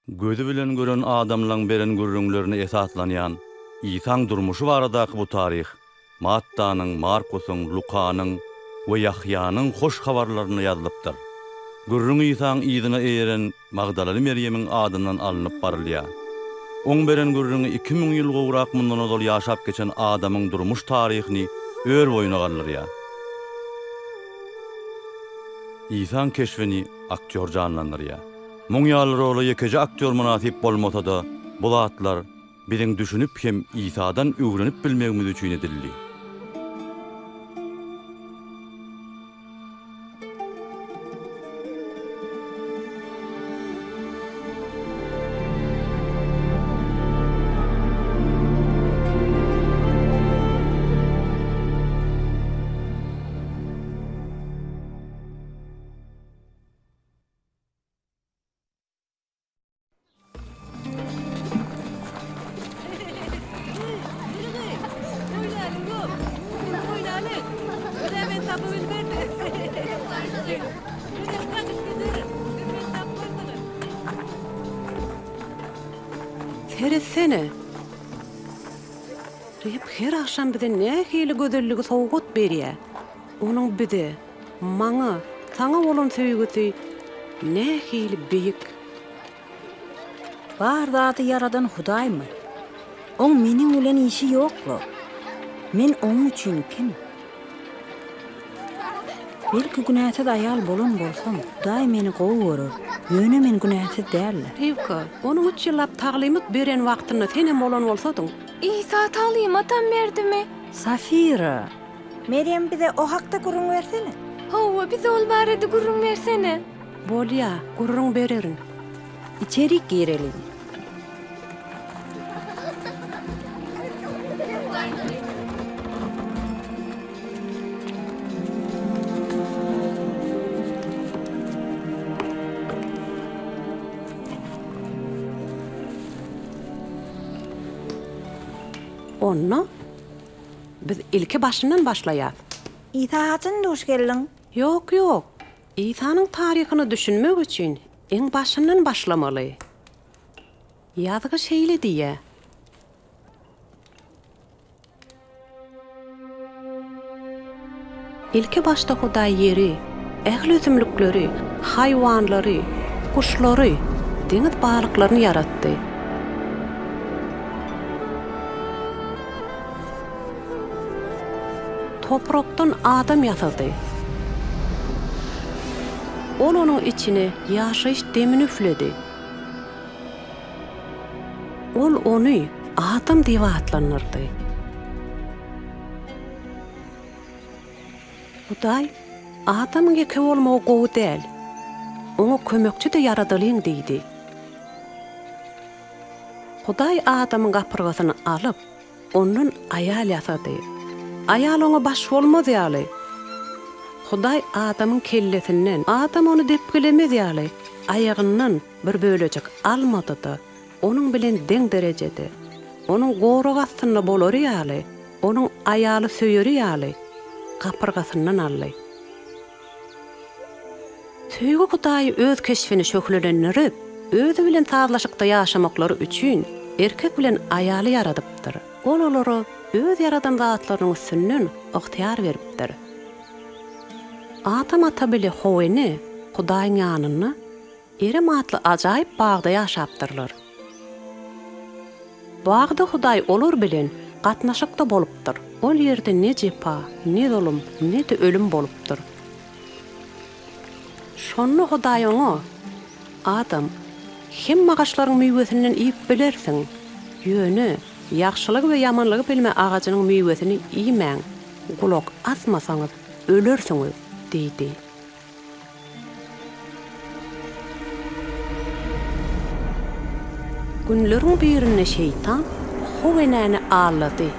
Gözi bilen gören adamlaň beren gürrüňlerine esaslanýan Isaň durmuşy baradaky bu taryh Mattanyň, Markusyň, Lukanyň we Ýahýanyň Hoş Habarlarynda ýazylypdyr. Gürrüň Isaň yzyna eýeren Magdalaly Merýemiň adyndan alnyp barylýar. Oň beren gürrüňi 2000 ýyl gowrak mundan ozal ýaşap geçen adamyň durmuş taryhyny ör boýuna galdyrýar. Isaň keşbini aktýor janlandyrýar. Muň ýaly rola ýekeje aktýor mynasyp bolmasa-da, bu zatlar biziň düşünip hem Isadan öwrenip bilmegimiz üçin edildi. Seretsene! Reb her agşam bize nähili gözelligi sowgat berýär. Onuň bize, maňa, saňa bolan söýgüsi nähili beýik! Bar zady ýaradan Hudaýmy? Oň meniň bilen işi ýok-la. Men Oň üçin kim? Belki günäsiz aýal bolan bolsam, Hudaý meni gowy görer. Ýöne men günäsiz däl-le. Rewka, Onuň üç ýyllap taglymat beren wagtynda senem bolan bolsadyň. Isa taglymatam berdimi? Safira! Merýem bize o hakda gürrüň bersene. Hawa, bize ol barada gürrüň bersene. Bolýa, gürrüň bererin. Içerik gireliň. Onda Biz ilki başyndan başlaýas. Isa haçan duş geldiň? Ýok, ýok. Isanyň taryhyna düşünmek üçin iň başyndan başlamaly. Ýazgy şeýle diýýär. Ilki başda Hudaý ýeri, ähli ösümlikleri, haýwanlary, guşlary, deňiz balyklaryny ýaratdy. Toprakdan adam ýasady. Ol onuň içine ýaşaýyş demini üfledi. Ol ony Adam diýip atlandyrdy. Hudaý, Adamyň ýeke bolmagy gowy däl. Oňa kömekçi-de ýaradalyň diýdi. Hudaý Adamyň gapyrgasyny alyp, ondan aýal ýasady. Aýal oňa baş bolmaz ýaly, Hudaý Adamyň kellesinden, Adam ony depgilemez ýaly, aýagyndan bir bölejik almady-da, onuň bilen deň derejede, onuň goragy astynda bolary ýaly, onuň aýaly söýeri ýaly, gapyrgasyndan aldy. Söýgi Hudaýy öz keşbini şöhlelendirip, özi bilen sazlaşykda ýaşamaklary üçin erkek bilen aýaly ýaradypdyr. Ol olara öz ýaradan zatlarynyň üstünden ygtyýar beripdir. Adam ata bile How ene Hudaýyň ýanynda Erem atly ajaýyp bagda ýaşapdyrlar. Bagda Hudaý olar bilen gatnaşykda bolupdyr. Ol ýerde ne jepa, ne zulum, ne-de ölüm bolupdyr. Şonda Hudaý oňa, Adam, hemme agaçlaryň miwesinden iýip bilersiň, ýöne ýagşylygy we ýamanlygy bilme agajynyň miwesini iýmäň, gulak asmasaňyz, ölersiňiz diýdi. Günleriň birinde şeýtan How enäni aldady.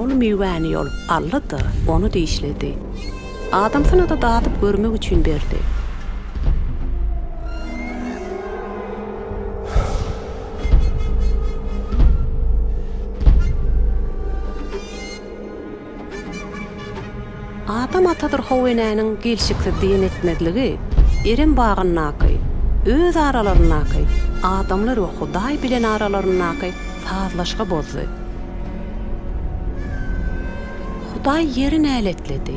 Ol miwäni ýolup aldy-da, ony dişledi. Adamsyna-da dadyp görmek üçin berdi. Adam atadyr How enäniň gelşiksiz diýen etmezligi Erem bagyndaky, öz aralaryndaky, adamlar we Hudaý bilen aralaryndaky sazlaşygy bozdy. Hudaý ýeri näletledi.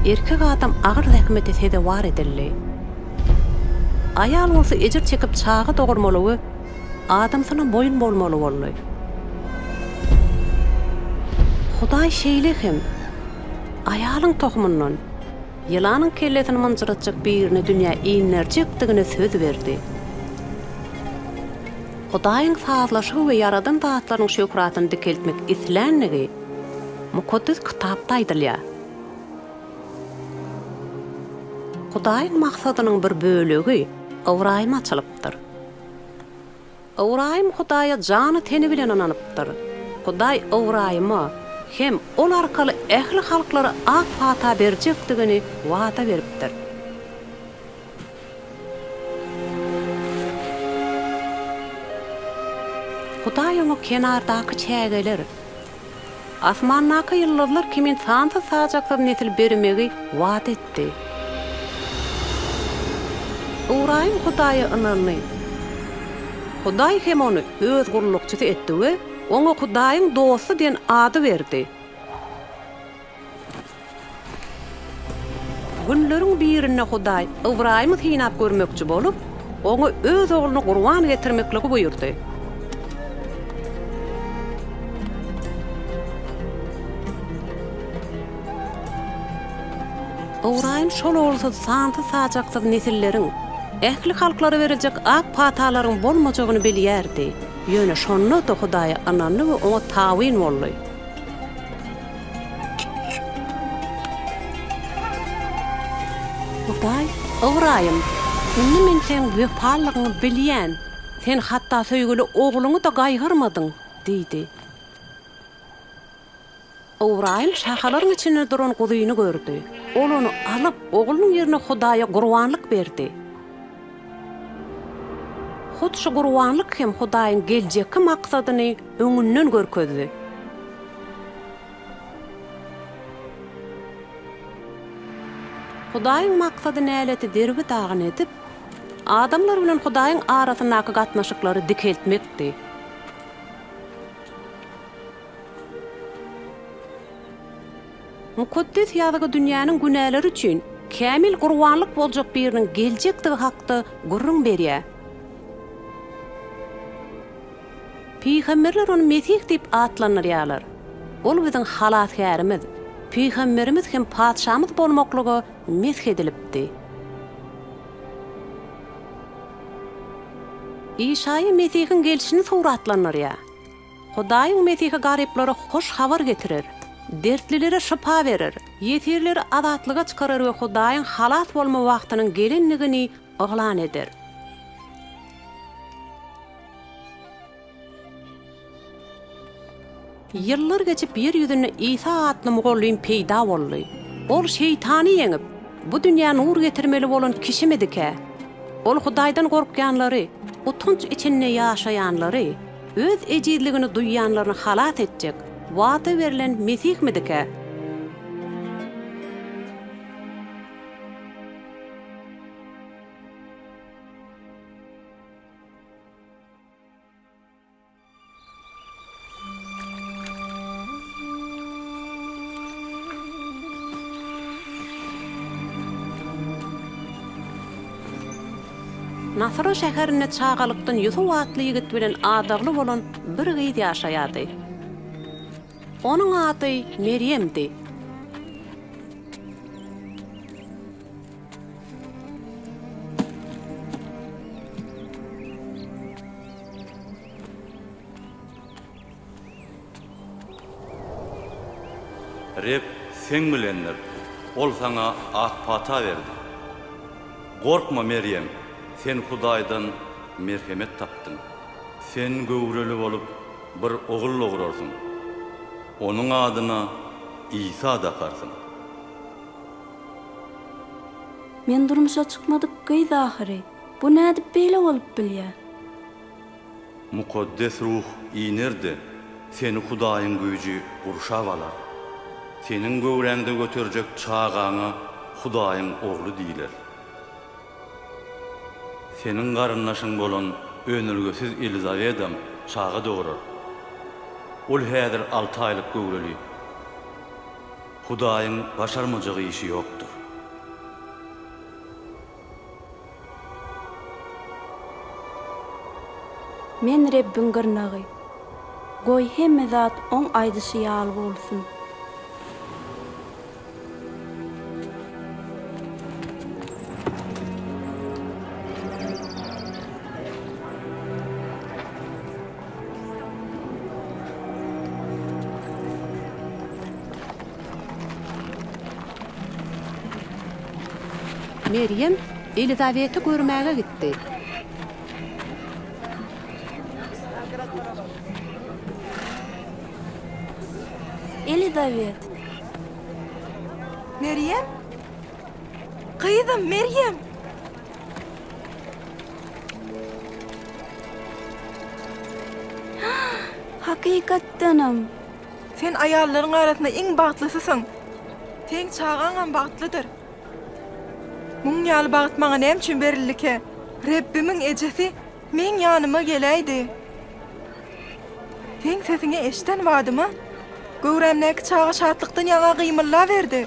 Erkek adam agyr zähmete sezewar edildi. Aýal bolsa ejir çekip çaga dogurmaly we adamsyna boýun bolmaly boldy. Hudaý şeýle hem aýalyň tohumyndan ýylanyň kellesini mynjyratjak birini dünýä inderjekdigine söz berdi. Hudaýyň sazlaşygy we ýaradan zatlarynyň şöhratyny dikeltmek isländigi Mukaddes Kitapda aýdylýar. Hudaýyň maksadynyň bir bölegi Ybraýyma açylypdyr. Ybraýym Hudaýa jany-teni bilen ynanypdyr. Hudaý Ybraýyma hem ol arkaly ähli halklara ak pata berjekdigini wada beripdir. Hudaý oňa kenardaky çägeler, asmandaky ýyldyzlar kimin sansyz-sajaksyz nesil bermegi wada etdi. Ybraýym Hudaýa ynandy. Hudaý hem ony Öz gullukçysy etdi we oňa Hudaýyň dosty diýen ady berdi. Günleriň birinde Hudaý Ybraýymy synap görmekçi bolup, oňa öz ogluny gurban getirmekligi buýurdy. Ybraýym şol ogulsyz sansyz-sajaksyz nesilleriň, ähli halklara beriljek ak patalaryň bolmajagyny bilýärdi, ýöne şonda-da Hudaýa ynandy we oňa tabyn boldy. Hudaý, Ybraýym, indi men seň wepalylygyňy bilýän, sen hatda söýgüli ogluňy-da gaýgyrmadyň diýdi. Ybraýym şahalaryň içinde duran guzyny gördi. Ol ony alyp, oglunyň ýerine Hudaýa gurbanlyk berdi. Hut şu gurbanlyk hem Hudaýyň geljekki maksadyny öňünden görkezdi. Hudaýyň maksady näleti derbi-dagyn edip, adamlar bilen Hudaýyň arasyndaky gatnaşyklary dikeltmekdi. Mukaddes Ýazgy dünýäniň günäleri üçin kämil gurbanlyk boljak biriniň geljekdigi hakda gürrüň berýär. Pygamberler ony Mesih diýip atlandyrýarlar. Ol biziň Halasgärimiz, Pygamberimiz hem Patyşamyz bolmaklyga mesh edilipdi. Işaýa Mesihiň gelşini suratlandyrýar. Hudaýyň Mesihi garyplara hoş habar getirer, dertlilere şypa berer, ýesirleri azatlyga çykarar we Hudaýyň halas bolma wagtynyň gelendigini yglan eder. Ýyllar geçip ýer ýüzünde Isa atly mugallym peýda boldy. Ol şeýtany ýeňip, bu dünýä nur getirmeli bolan kişimidikä? Ol Hudaýdan gorkýanlary, utanç içinde ýaşaýanlary, öz ejizligini duýýanlaryny halas etjek, wada berlen Mesihmidikä? Nasyra şäherinde çagalykdan Ýusup atly ýigit bilen adagly bolan bir gyz ýaşaýardy. Onuň ady Merýemdi. Reb seň bilendir, Ol saňa ak pata berdi. Gorkma, Merýem, sen Hudaýdan merhemet tapdyň. Sen göwreli bolup, bir ogul dograrsyň. Onuň adyna Isa dakarsyň. Men durmuşa çykmadyk gyz ahyry. Bu nädip beýle bolup bilýär? Mukaddes Ruh iner-de, seni Hudaýyň güýji gurşap alar. Seniň göwräňde göterjek çagaňa Hudaýyň Ogly diýler. Seniň garyndaşyň bolan önelgesiz Elizawedam çaga dograr. Ol häzir alty aýlyk göwreli. Hudaýyň başarmajak işi ýokdur. Men Rebbiň gyrnagy. Goý, hemme zat Oň aýdyşy ýaly bolsun. Merýem Elizabeti görmäge gitdi. Elizabet! Merýem? Gyzym, Merýem! Hakykatdanam! Sen aýallaryň arasynda iň bagtlysysyň. Seň çagaňam bagtlydyr. Muň ýaly bagt maňa näme üçin berildikä? Rebbimiň ejesi meň ýanyma geläýdi. Seň sesiňi eşiden badyma, göwrämdäki çaga şatlykdan ýaňa gymyldaberdi.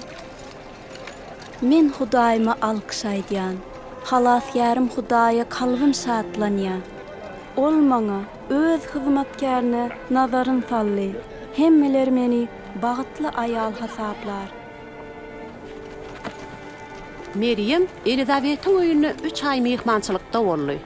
Men Hudaýyma alkyş aýdýan, Halasgärim Hudaýa kalbym şatlanýar. Ol maňa, Öz hyzmatkärine nazaryn saldy, hemmeler meni bagtly aýal hasaplar. Merýem Elizabetiň öýünde üç aý myhmançylykda boldy.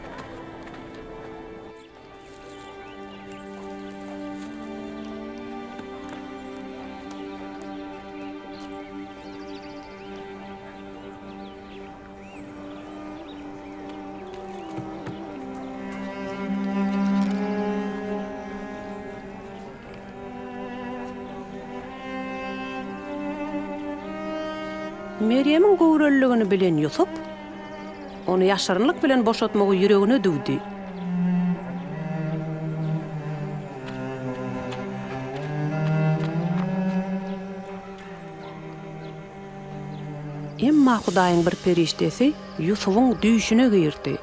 Merýemiň göwreliligini bilen Ýusup ony ýaşyrynlyk bilen boşatmagy ýüregine düwdi. Emma Hudaýyň bir perişdesi Ýusubyň düýşüne girdi.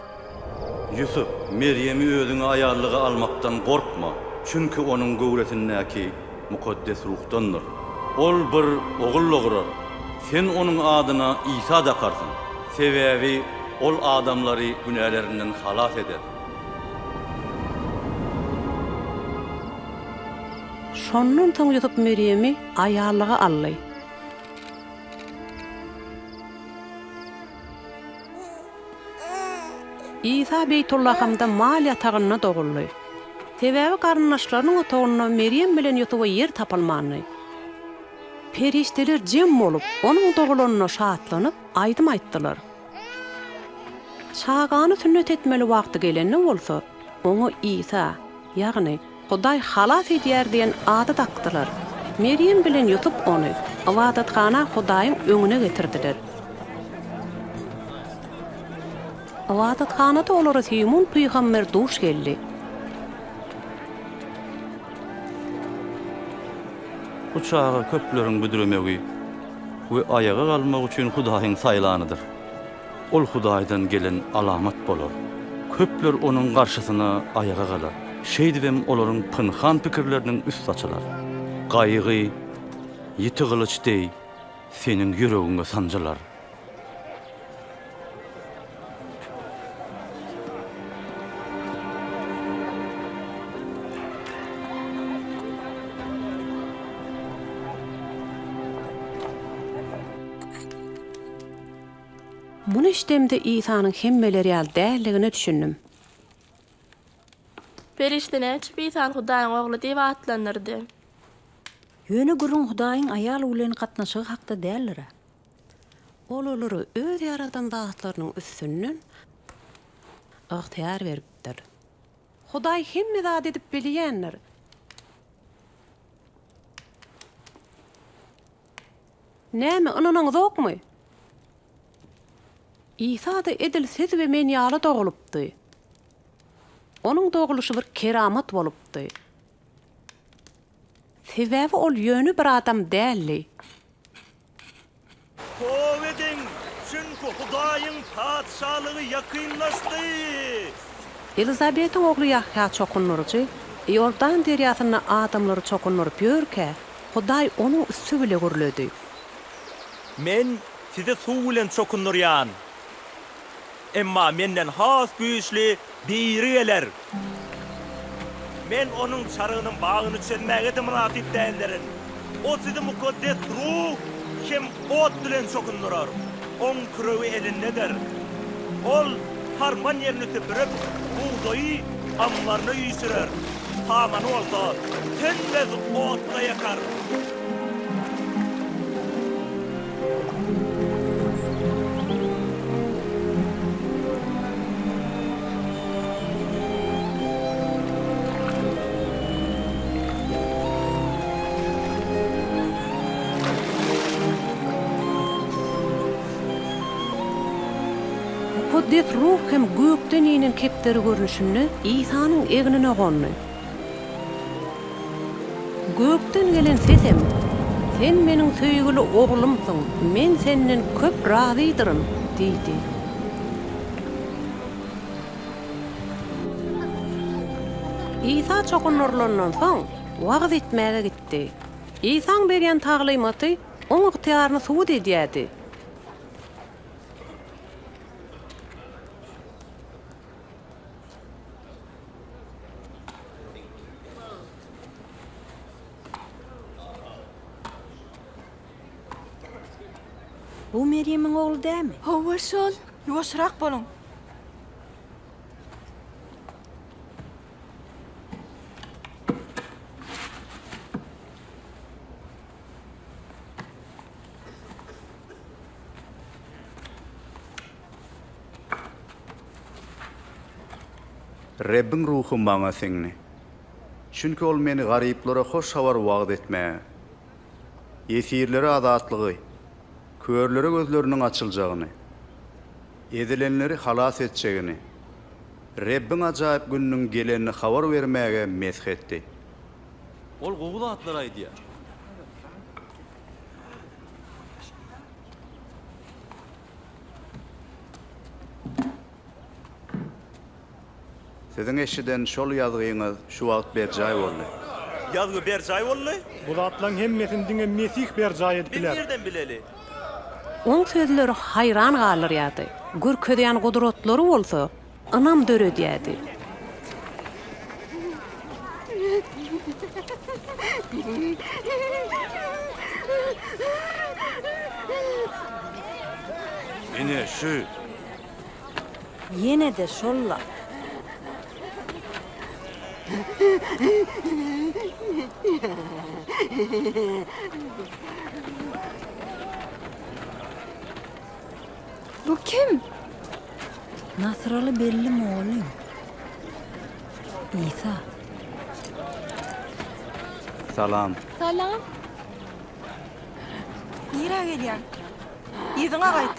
Ýusup, Merýemi özüňe aýallyga almakdan gorkma, çünki onuň göwresindäki Mukaddes Ruhdandyr. Ol bir ogul dograr, sen onuň adyna Isa dakarsyň, sebäbi ol adamlary günälerinden halas eder. Şondan soň Ýusup Merýemi aýallyga aldy. Isa Beýtullahamda mal ýatagynda doguldy. Sebäbi garyndaşlarynyň otagynda Merýem bilen Ýusuba ýer tapylmandy. Perişdeler jem bolup, onuň dogulanyna şatlanyp, aýdym aýtdylar. Çagany sünnet etmeli wagty gelende bolsa, oňa Isa, ýagny Hudaý halas edýär diýen ady dakdylar. Merýem bilen Ýusup ony ybadathana Hudaýyň öňüne getirdiler. Ybadathanada olara Simun pygamber duş geldi. Bu çaga köpleriň büdremegi we aýaga galmagy üçin Hudaýyň saýlanydyr. Ol Hudaýdan gelen alamat bolar. Köpler onuň garşysyna aýaga galar. Şeýdibem olaryň pynhan pikirleriniň üsti açylar. Gaýgy ýiti gylyç deý seniň ýüregiňe sanjylar. Muny eşidemde Isanyň hemmeler ýaly däldigine düşündim. Perişde näçip Isany Hudaýyň Ogly diýip atlandyrdy? Ýöne gürrüň Hudaýyň aýal bilen gatnaşygy hakda däldir-ä. Ol olara öz ýaradan zatlarynyň üstünden ygtyýar beripdir. Hudaý hemme zady edip bilýändir. Näme, ynanaňyzokmy? Isa-da edil siz we men ýaly dogulypdy. Onuň dogulyşy bir keramat bolupdy. Sebäbi ol ýöne bir adam däldi. Toba ediň, çünki Hudaýyň Patyşalygy ýakynlaşdy! Elizabetiň ogly Ýahýa çokundyryjy Iordan derýasynda adamlary çokundyryp ýörkä, Hudaý onuň üsti bile gürledi. Men sizi suw bilen çokundyrýan. Emma menden has güýçli Biri geler. Men Onuň çarygynyň bagyny çözmäge-de mynasyp däldirin. O sizi Mukaddes Ruh hem ot bilen çokundyrar. Oň küregi elindedir. Ol harman ýerini süpürip, bugdaýy ammaryna üýşürer, samany bolsa sönmez otda ýakar. Mukaddes Ruh hem gökden inen kepderi görnüşinde Isanyň egnine gondy. Gökden gelen sesem, Sen Meniň söýgüli Oglumsyň, Men Senden köp razydyryn diýdi. Isa çokundyrylandan soň, wagyz etmäge gitdi. Isaň berýän taglymaty Oň ygtyýaryny subut edýärdi. Bu Merýemiň ogly dälmi? Hawa, şol. Ýuwaşrak boluň. Rebbiň Ruhy maňa siňdi. Çünki Ol meni garyplara hoş habary wagyz etmäge, ýesirlere azatlygy, körlere gözleriniň açyljagyny, ezilenleri halas etjegini, Rebbiň ajaýyp gününiň gelenini habar bermäge mesh etdi. Ol gowy zatlar aýdýar. Siziň eşiden şol ýazgyňyz şu wagt berjaý boldy. Ýazgy berjaý boldy? Bu zatlaryň hemmesini diňe Mesih berjaý edip Biz biler. nirden bileli? Oň sözleri haýran galdyrýardy, görkezýän gudratlary bolsa ynam döredýärdi. Ine, şu. Ýene-de şol-la. Bu kim? Nasyraly belli mugallym. Isa. Salam. Salam. Nirä gelýäň? Yzyňa gaýt!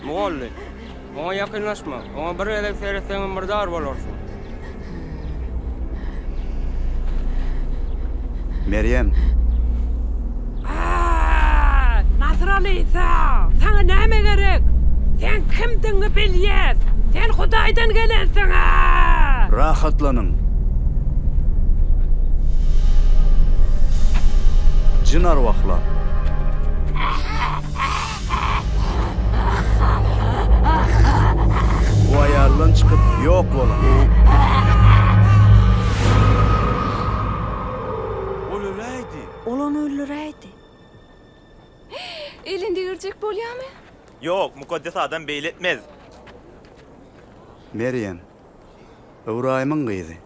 Mugallym, oňa ýakynlaşma, oňa bir gezek seretseňem murdar bolarsyň. Merýem! A-a, Nasyraly Isa, saňa näme gerek? Seň kimdigiňi bilýäs! Sen Hudaýdan gelensiň-ä! Rahatlanyň! Jyn arwahlar! Bu aýaldan çykyp, ýok boluň! Ol öläýdi. Ol ony öldüräýdi. Elini degirjek bolýamy? Ýok, mukaddes adam beýle etmez. Merýem, Ybraýymyň gyzy.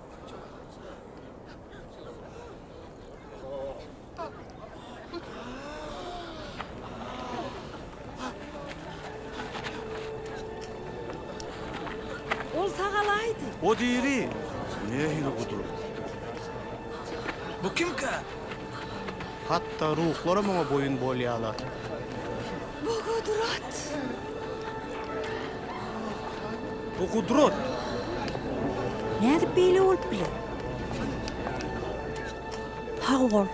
Ol sagalaýdy. O diri. Nähili gudrat! Bu kimkä? Hatda ruhlaram oňa boýun bolýarlar. Bu gudrat! Bu gudrat! Nädip beýle bolup biler? Sag bol.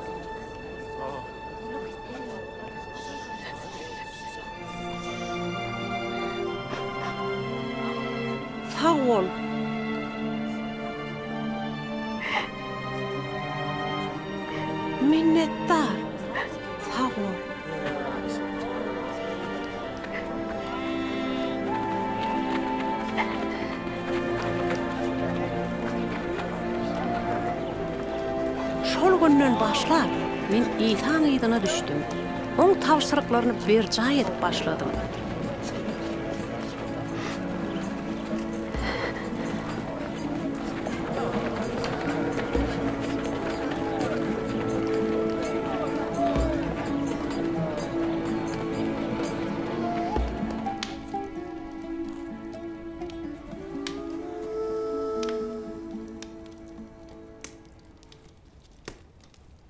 Sag bol. Minnetdar. Sag bol. Şol günden başlap, men Isaň yzyna düşdüm. Oň tabşyryklaryny berjaý edip başladym.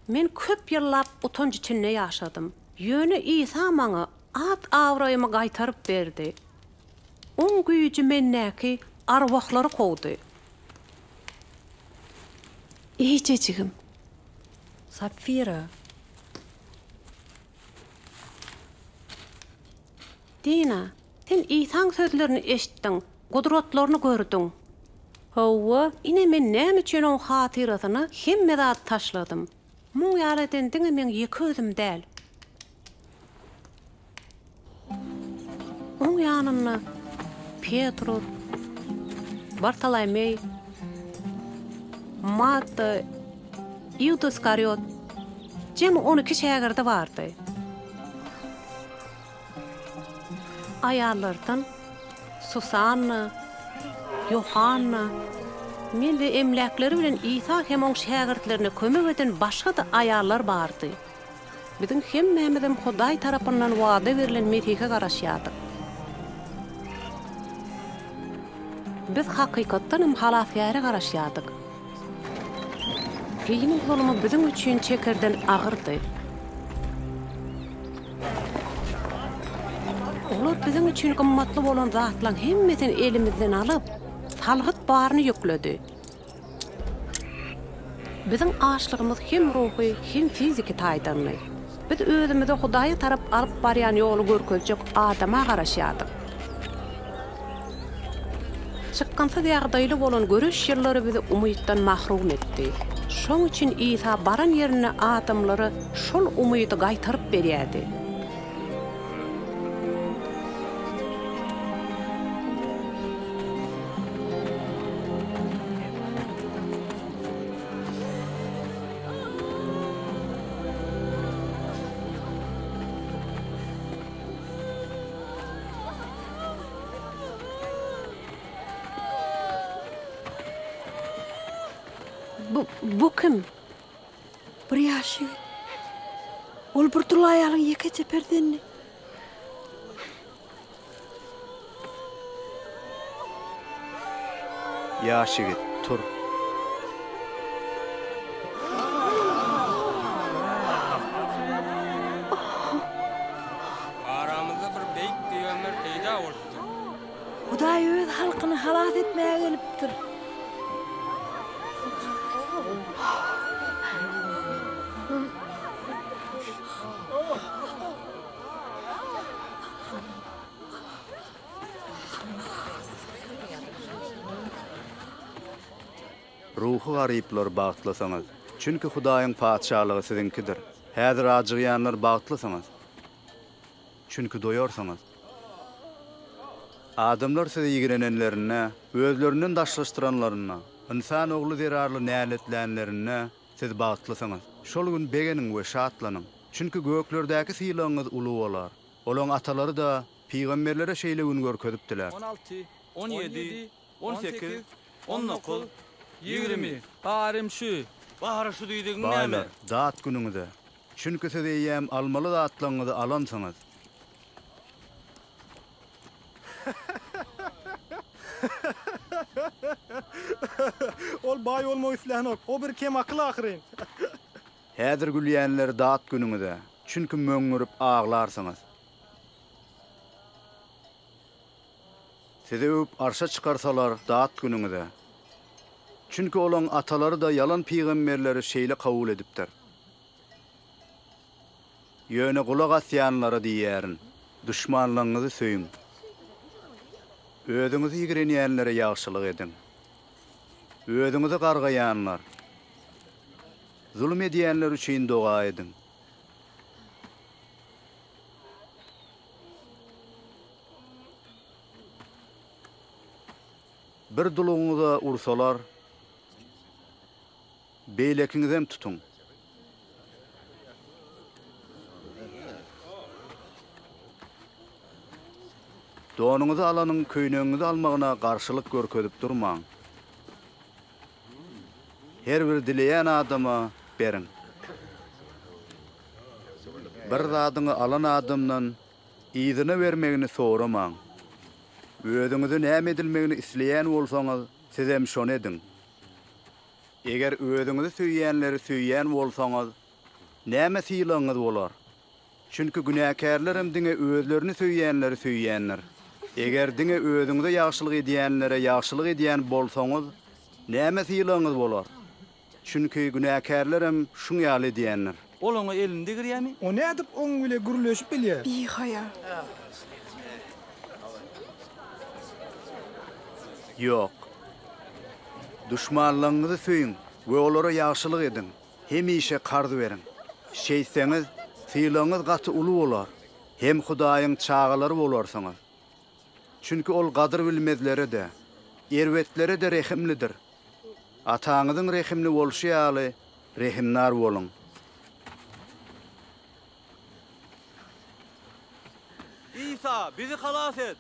Men köp ýyllap utanç içinde ýaşadym. Ýöne Isa maňa at-abraýymy gaýtaryp berdi. Oň güýji mendäki arwahlary kowdy. Eýjejigim. Sapfira. Dina, sen Isaň sözlerini eşitdiň, gudratlaryny gördüň. Hawa, ine men näme üçin oň hatyrasyna hemme zady taşladym. Muň ýaly eden diňe meň ýeke özüm däl. Oň ýanynda Petrus, Bartolomeý, Matta, Iuda Iskariot, jemi 12 şägirdi bardy. Aýallardan Susanna, Ýohanna, men we emläkleri bilen Isa hem oň şägirtlerine kömek eden başga-da aýallar bardy. Biziň hemmämizem Hudaý tarapyndan wada berlen Mesihe garaşýardyk. Biz hakykatdan hem Halasgäre garaşýardyk. Rimiň zulumy biziň üçin çekerden agyrdy. Olar biziň üçin gymmatly bolan zatlaryň hemmesini elimizden alyp, salgyt baryny ýükledi. Biziň açlygymyz hem ruhy, hem fiziki taýdandy. Biz özümizi Hudaýa tarap alyp barýan ýoly görkezjek adama garaşýardyk. Çykgynsyz ýagdaýly bolan göreş ýyllary bizi umytdan mahrum etdi. Şoň üçin Isa baran ýerinde adamlara şol umydy gaýtaryp berýärdi. Bu, bu kim? Bir ýaş ýigit. Ol bir dul aýalyň ýekeje perzendi. Ýaş ýigit, tur. Aramyzda bir beýik pygamber peýda bolupdyr. Hudaý öz halkyny halas etmäge gelipdir. Ruhy garyplar bagtlysyňyz, çünki Hudaýyň Patyşalygy siziňkidir. Häzir ajygýanlar bagtlysyňyz, çünki doýarsyňyz. Adamlar sizi ýigrenenlerinde, özlerinden daşlaşdyranlarynda, Ynsan Ogly zerarly näletlänlerinde siz bagtlysyňyz. Şol gün begeniň we şatlanyň, çünki göklerdäki sylagyňyz uly bolar. Olaň atalary-da pygamberlere şeýle gün görkezipdiler. 16, 17, 18, 19, 20. Barym şu. Bary şu diýdigiň näme? Baýlar, dat günüňize! Çünki siz eýýäm almaly zatlaryňyzy alansyňyz. Ol baý bolmak islänok. O bir kemakyl ahyryn. Häzir gülýänler dat günüňize, çünki möňňürip aglarsyňyz. Sizi öwüp arşa çykarsalar dat günüňize. Çünki olaň atalary-da ýalan pygamberleri şeýle kabul edipdir. Ýöne gulak asýanlara diýýärin, duşmanlaryňyzy söýüň. Özüňizi ýigrenýänlere ýagşylyk ediň. Özüňizi gargaýanlar, zulum edýänler üçin doga ediň. Bir dulugyňyza ursalar, beýlekiňizem tutuň. Donuňyzy alanyň köýnegiňizi almagyna garşylyk görkezip durmaň. Her bir dileýän adama beriň. Bir zadyňy alan adamdan yzyna bermegini soramaň. Özüňize näme edilmegini isleýän bolsaňyz, sizem şony ediň. Eger özüňizi söýýänleri söýýän bolsaňyz, näme sylagyňyz bolar? Çünki günäkärlerem diňe özlerini söýýänleri söýýändir. Eger diňe özüňize ýagşylyk edýänlere ýagşylyk edýän bolsaňyz, näme sylagyňyz bolar? Çünki günäkärlerem şuň ýaly edýändir. Ol oňa elini degirýärmi? O nädip oň bile gürleşip bilýär? Bihaýa. Ýok. Duşmanlaryňyzy söýüň we olara ýagşylyk ediň. Hemişe karz beriň. Şeýtseňiz, sylagyňyz gaty uly bolar hem Hudaýyň çagalary bolarsyňyz. Çünki Ol gadyr bilmezlere-de, erbetlere-de rehimlidir. Ataňyzyň rehimli bolşy ýaly, rehimdar boluň. Isa, bizi halas et!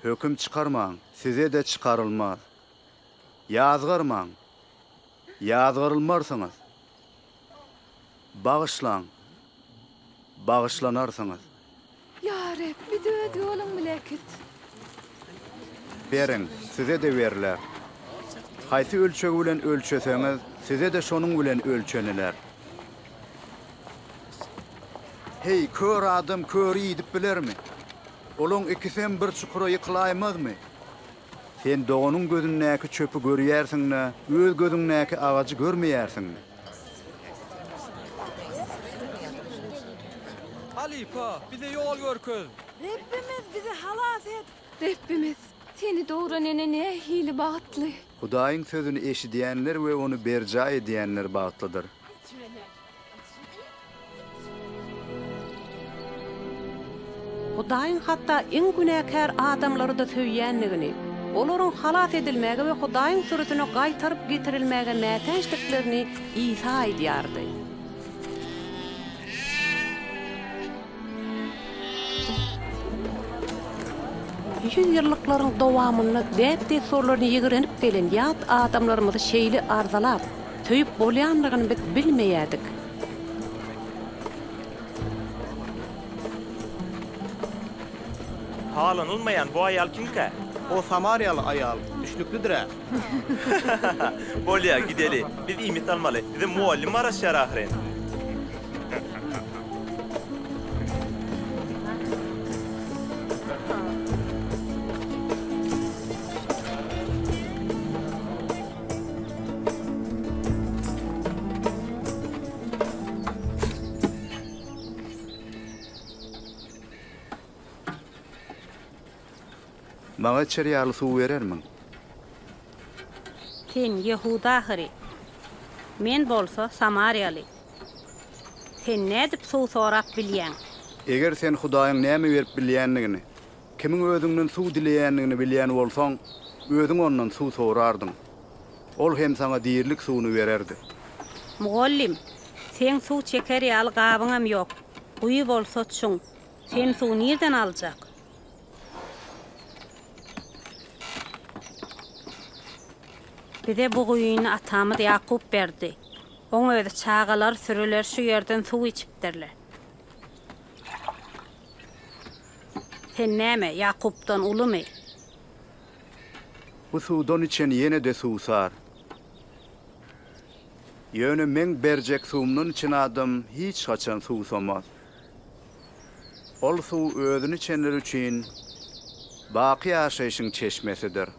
Höküm çykarmaň, size-de çykarylmaz. Ýazgarmaň, Ýazgarylmarsyňyz. Bagyşlaň, bagyşlanarsyňyz. Ýa Reb, bizi Öz ýoluň bile äkit. Beriň, size-de berler. Haýsy ölçeg bilen ölçeseňiz, size-de şonuň bilen ölçeniler. Heý, kör adam köri iýdip bilermi? Olaň ikisem bir çukura ýykylaýmazmy? Sen doganyň gözündäki çöpi görýärsiň-de, öz gözüňdäki agajy görmeýärsiňmi? Halypa, bize ýol görkez! Rebbimiz, bizi halas et! Rebbimiz, Seni dogran ene nähili bagtly! Hudaýyň sözüni eşidýänler we ony berjaý edýänler bagtlydyr. Hudaýyň hatda iň günäkär adamlary-da söýýändigini, olaryň halas edilmäge we Hudaýyň sürüsine gaýtaryp getirilmäge mätäçdiklerini Isa aýdýardy. Ýüzýyllyklaryň dowamynda däp-dessurlaryny ýigrenip gelen ýat adamlarymyzy şeýle arzalap, söýüp bolýandygyny biz bilmeýärdik. Halanylmaýan bu aýal kimkä? O samariýaly aýal, düşnüklidir-ä. Bolýa, gideli. Biz iýmit almaly. Bize mugallym garaşýar ahyryn. Maňa içer ýaly suw berermiň? Sen ýehudy ahyry, men bolsa samariýaly. Sen nädip suw sorap bilýäň? Eger sen Hudaýyň näme berip bilýändigini, kimiň özüňden suw dileýändigini bilýän bolsaň, özüň ondan suw sorardyň. Ol hem saňa dirilik suwuny bererdi. Mugallym, seň suw çeker ýaly gabyňam ýok, guýy bolsa çuň. Sen suwy nirden aljak? Bize bu guýyny atamyz Ýakup berdi. Oň özi çagalary, sürüleri şu ýerden suw içipdirler. Sen näme, Ýakupdan ulumy? Bu suwdan içen ýene-de suwsar. Ýöne Meň berjek suwumdan içen adam hiç haçan suwsamaz. Ol suw özüni içenler üçin baky ýaşaýşyň çeşmesidir.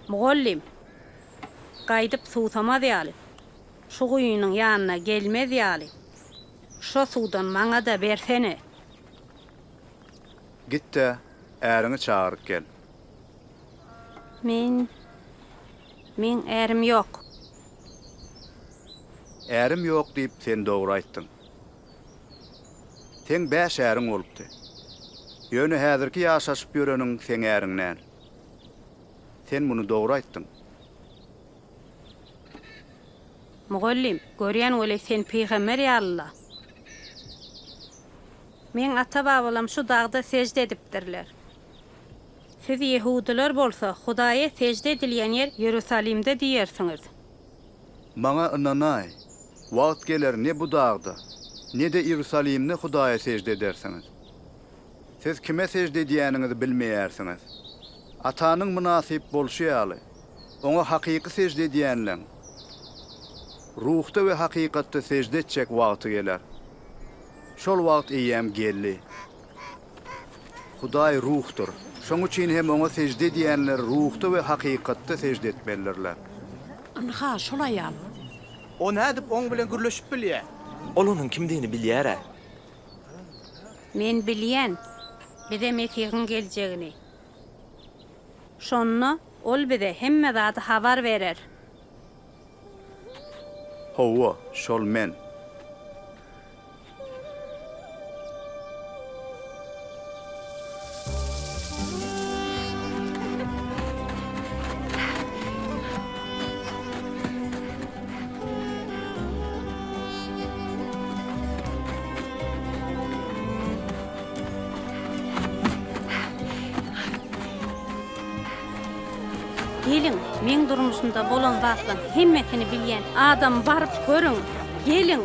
Mugallym, gaýdyp suwsamaz ýaly, şu guýynyň ýanyna gelmez ýaly. Şo suwdan maňa-da bersene. Git-de, äriňi çagyryp gel. Men, meň ärim ýok. Ärim ýok diýip sen dogry aýtdyň. Seň bäş äriň bolupdy. Ýöne häzirki ýaşaşyp ýöreniň seň äriň däl. Sen muny dogry aýtdyň. Mugallym, görýän weli sen pygamber ýaly-la. Meň ata-babalam şu dagda sežde edipdirler. Siz ýehudylar bolsa, Hudaýa sežde edilýän ýer Iýerusalimde diýersiňiz. Maňa ynanaý, wagt geler ne bu dagda, ne-de Iýerusalimde Hudaýa sežde edersiňiz. Siz kime sežde edýäniňizi bilmeýärsiňiz. Atanyň mynasyp bolşy ýaly, Oňa hakyky sežde edýänleň, ruhda we hakykatda sežde etjek wagty geler. Şol wagt eýýäm geldi. Hudaý Ruhdur, şoň üçin hem Oňa sežde edýänler ruhda we hakykatda sežde etmelidirler. Ynha, şol aýal. O nädip oň bilen gürleşip bilýär? Ol onuň kimdigini bilýär-ä. Men bilýän, bize Mesihiň geljegini. Şonda Ol bize hemme zady habar berer. Hawa, şol men. Geliň, meň durmuşymda bolan zatlaň hemmesini bilýän adamy baryp görüň! Geliň!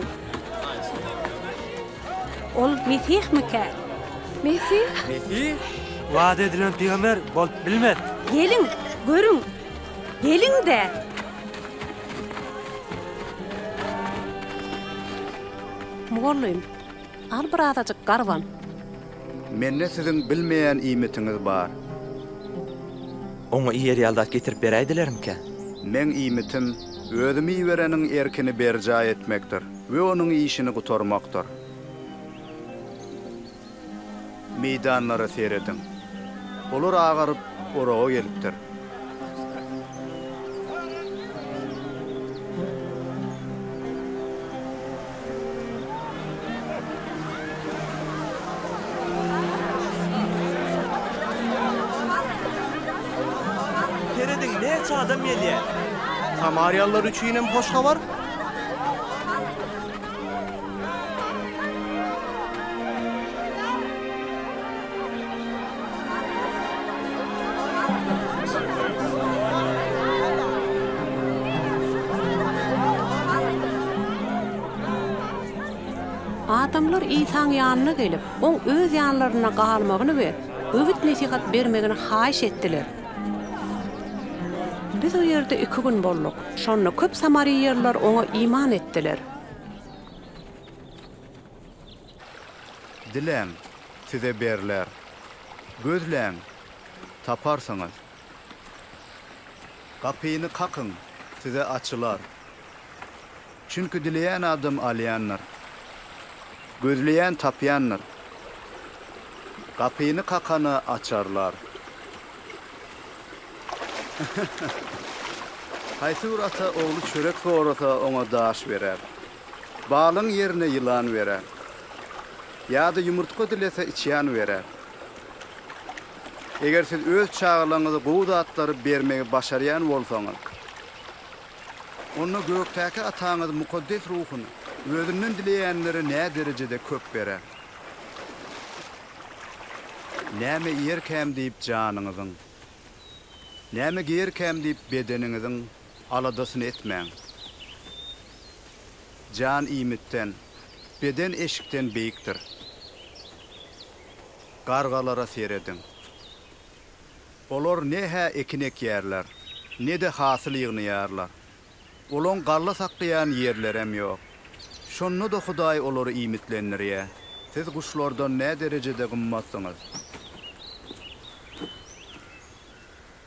Ol Mesihmikä? Mesih? Mesih? Wada edilen pygamber bolup bilmez. Geliň, görüň! Geliň-de! Mugallym, al birazajyk garban. Mende siziň bilmeýän iýmitiňiz bar. Oňa iýer ýaly zat getirip beräýdilermikä? Meň iýmitim, özümi ibereniň erkini berjaý etmekdir we onuň işini gutarmakdyr. Meýdanlara serediň. Olar agaryp, oraga gelipdir. Serediň, näçe adam gelýär! Samariýalylar üçin hem hoş habar. Adamlar Isaň ýanyna gelip, Oň öz ýanlarynda galmagyny we öwüt-nesihat bermegini haýyş etdiler. Biz o ýerde iki gün bolduk. Şonda köp samariýalylar Oňa iman etdiler. Diläň, size berler. Gözläň, taparsyňyz. Gapyny kakyň, size açylar. Çünki dileýän adam alýandyr. Gözleýän tapýandyr. Gapyny kakana açarlar. Haýsy bir ata ogly çörek sorasa, oňa daş berer? Balyň ýerine ýylan berer. Ýa-da ýumurtga dilese, içýan berer. Eger siz öz çagalaryňyza gowy zatlary bermegi başarýan bolsaňyz, onda gökdäki Ataňyz mukaddes ruhuny özünden dileýänlere näderejede köp berer! Näme iýerkäm diýip janyňyzyň, näme geýerkäm diýip bedeniňiziň aladasyny etmäň. Jan iýmitden, beden eşikden beýikdir. Gargalara serediň. Olar ne-hä ekin ekýärler, ne-de hasyl ýygnaýarlar. Olaň galla saklaýan ýerlerem ýok. Şonda-da Hudaý olary iýmitlendirýär. Siz guşlardan näderejede gymmatsyňyz?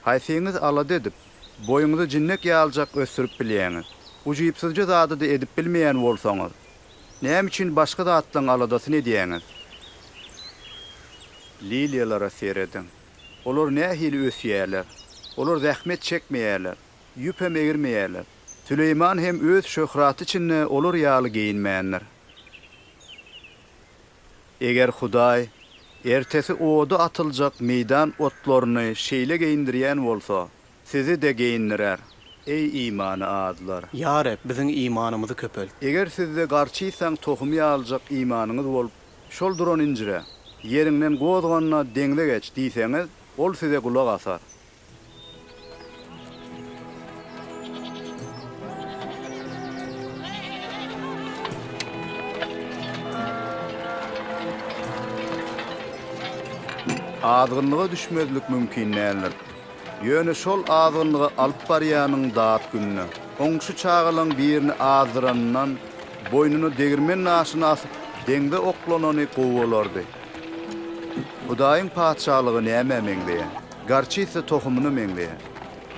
Haýsyňyz alada edip, boýuňyzy jinnek ýalyjak ösdürip bilýäňiz? Ujypsyzja zady-da edip bilmeýän bolsaňyz. Näme üçin başga zatlaryň aladasyny edýäňiz? Liliýalara serediň. Olar nähili ösýärler. Olar zähmet çekmeýärler, ýüpem egirmeýärler. Süleýman hem öz şöhraty içinde olar ýaly geýinmändir. Eger Hudaý ertesi oda atyljak meýdan otlaryny şeýle geýindirýän bolsa, sizi-de geýindirer, eý imany azlar! Ýa Reb, biziň imanymyzy köpelt. Eger sizde garçysaň tohumy ýalyjak imanyňyz bolup, şol duran injire, Ýeriňden gozgan-da, deňze geç diýseňiz, ol size gulak asar. Azgynlyga düşmezlik mümkin däldir. Ýöne şol azgynlyga alyp barýanyň dat gününe. Oň şu çagalaň birini azdyranyndan, boýnuna degirmen daşyny asyp, deňze oklanany gowy bolardy. Hudaýyň Patyşalygy nämä meňzeýär? Gorçisa tohumyna meňzeýär.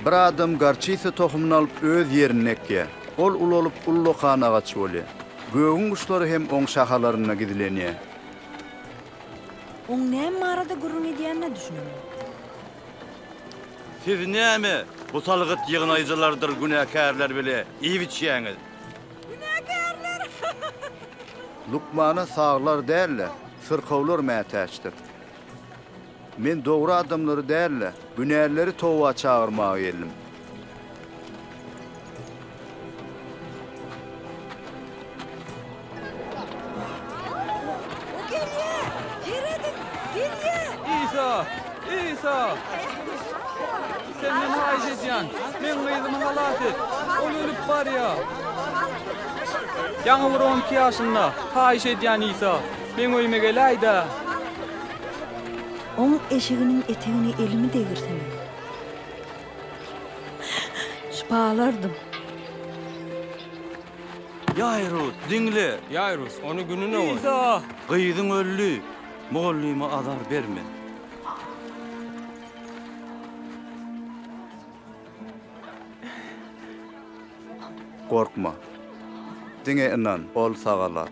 Bir adam gorçisa tohumyny alyp öz ýerinde ekýär. Ol ulalyp ullakan agaç bolýar. Gögüň guşlary hem oň şahalarynda gizlenýär. Oň näme barada gürrüň edýänine düşünemok. Siz näme bu salgyt ýygnaýjylardyr günäkärler bile iýip-içýäňiz? Günäkärler! Lukmana saglar däl-de, syrkawlar mätäçdir. Men dogry adamlary däl-de, günälileri toba çagyrmaga geldim. O gelýär! Serediň, gelýär! Isa! Isa! Senden haýyş edýän, meň gyzymy halas et! Ol ölüp barýar! Ýaňy bir 12 ýaşynda, haýyş edýän Isa, meň öýüme geläý-dä! Oň eşiginiň etegine elimi degirsemem, şypa alardym. Ýaýrus, diňle! Ýaýrus, ony gününe goý. Isa! Gyzyň öldi! Mugallyma azar berme. Gorkma. Diňe ynan, ol sagalar.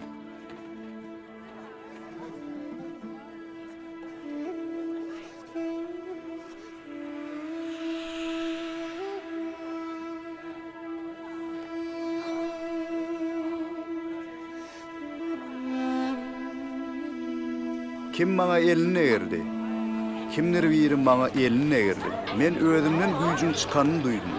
Kim maňa elini degirdi? Kimdir biri maňa elini degirdi. Men özümden güýjüň çykanyny duýdum.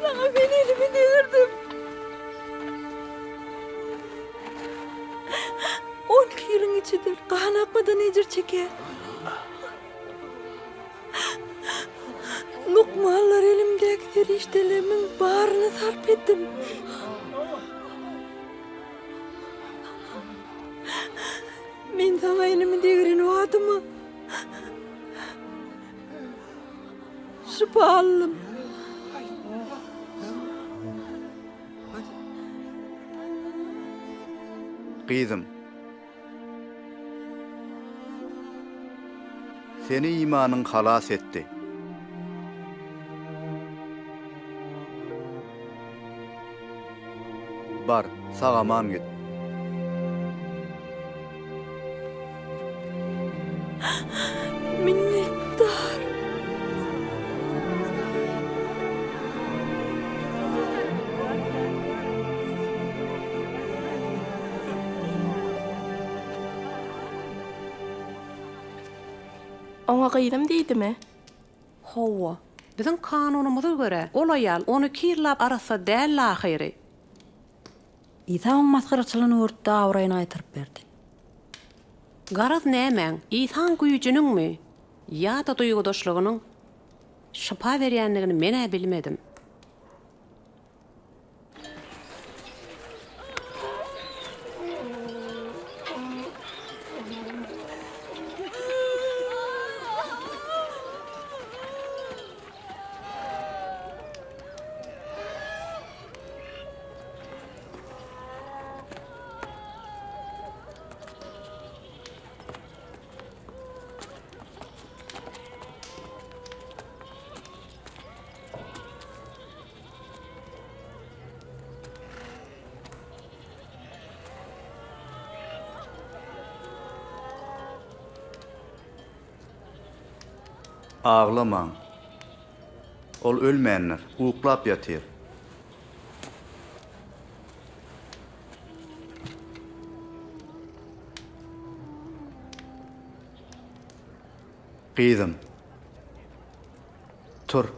Saňa men elimi degirdim. 12 ýylyň içidir gan akmadan ejir çekýän. Lukmanlar elimdäki serişdelerimiň baryny sarp etdim. Men saňa elimi degiren badyma şypa aldym. Gyzym, Seni imanyň halas etdi. Bar, sag-aman git. Minnetdar. Oňa gyzym diýdimi? Hawa. Biziň kanunymyza görä, ol aýal 12 ýyllap arassa däldi ahyry. Isa oň masgaraçylygyny görüp-de abraýyny gaýtaryp berdi. Garaz nämäň, Isaň güýjüniňmi ýa-da duýgudaşlygynyň şypa berýändigini men-ä bilmedim. Aglamaň. Ol ölmändir, uklap ýatyr. Gyzym, tur.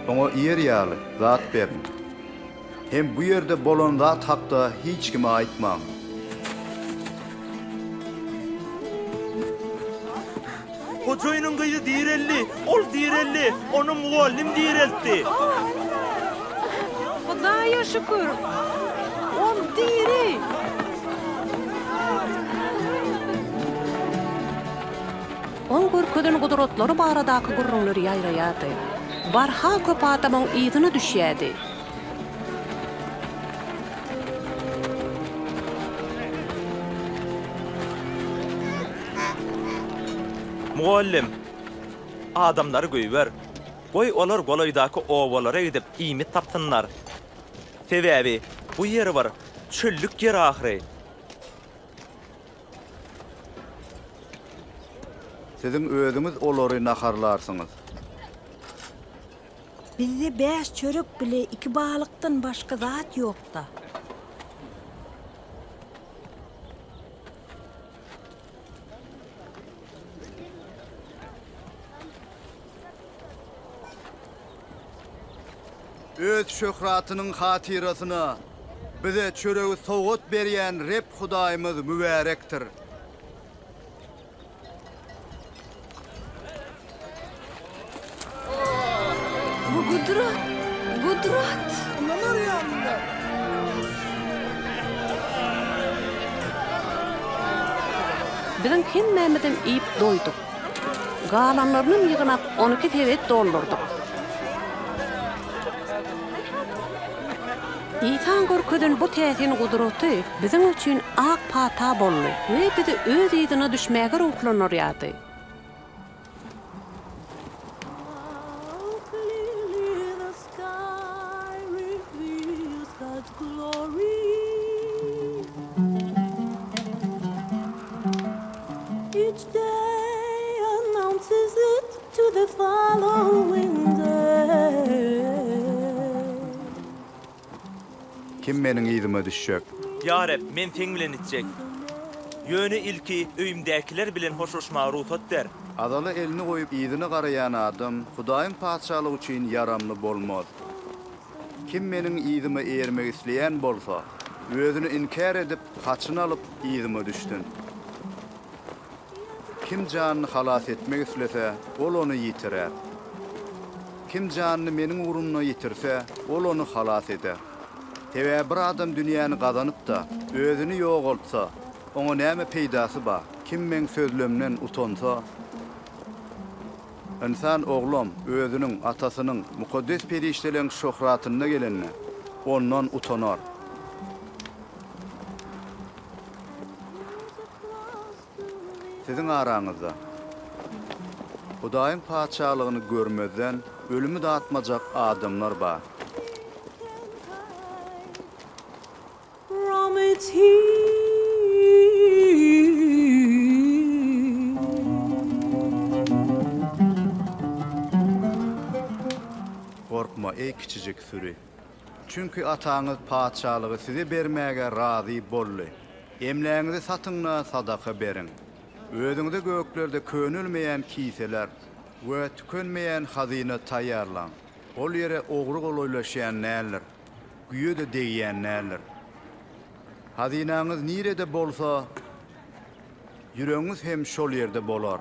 Oňa iýer ýaly zat beriň. Hem bu ýerde bolan zat hakda hiç kime aýtmaň. Hojaýynyň gyzy direldi! Ol direldi! Ony mugallym direltdi! Hudaýa şükür! Ol diri! Oň görkezen gudratlary baradaky gürrüňler ýaýraýardy. Barha köp adam oň yzyna düşýärdi. Mugallym, adamlary goýber. Goý, olar golaýdaky obalara gidip, iýmit tapsynlar. Sebäbi bu ýer bir çöllük ýer ahyry. Siziň özüňiz olary naharlarsyňyz. Bizde bäş çörek bile iki balykdan başga zat ýok-da. Öz şöhratynyň hatyrasyna bize çöregi sowgat berýän Reb Hudaýymyz mübärekdir. Bu gudrat! Gudrat! Biziň hemmämizem iýip doýduk. Galanlarynam ýygnap, 12 sebet doldurdyk. Isaň görkezen bu täsin gudraty biziň üçin ak pata boldy we bizi öz yzyna düşmäge ruhlandyrýardy. Kim meniň yzyma düşjek? Ýa Reb, men Seň bilen gitjek. Ýöne ilki öýümdäkiler bilen hoşlaşmaga rugsat ber. Azala elini goýup yzyna garaýan adam Hudaýyň Patyşalygy üçin ýaramly bolmaz. Kim meniň yzyma eýermek isleýän bolsa, özüni inkär edip, haçyny alyp, yzyma düşsün. Kim janyny halas etmek islese, ol ony ýitirer. Kim janyny Meniň ugrumda ýitirse, ol ony halas eder. Sebäbi bir adam dünýäni gazanyp-da, özüni ýogaltsa, oňa näme peýdasy bar? Kim Meň sözlemden utansa, Ynsan Oglam Özüniň, Atasynyň, mukaddes perişdeleň şöhratynda gelende, ondan utanar. Siziň araňyzda Hudaýyň Patyşalygyny görmezden ölümi datmajak adamlar bar. Gorkma, eý kiçijik süri! Çünki Ataňyz Patyşalygy size bermäge razy boldy. Emlägiňizi satyň-da, sadaka beriň. Özüňize göklerde könelmeýän kiseler we tükenmeýän hazyna taýýarlaň. Ol ýere ogry golaýlaşýan däldir, güýe-de degýän däldir. Hazynaňyz nirede bolsa, ýüregiňiz hem şol ýerde bolar.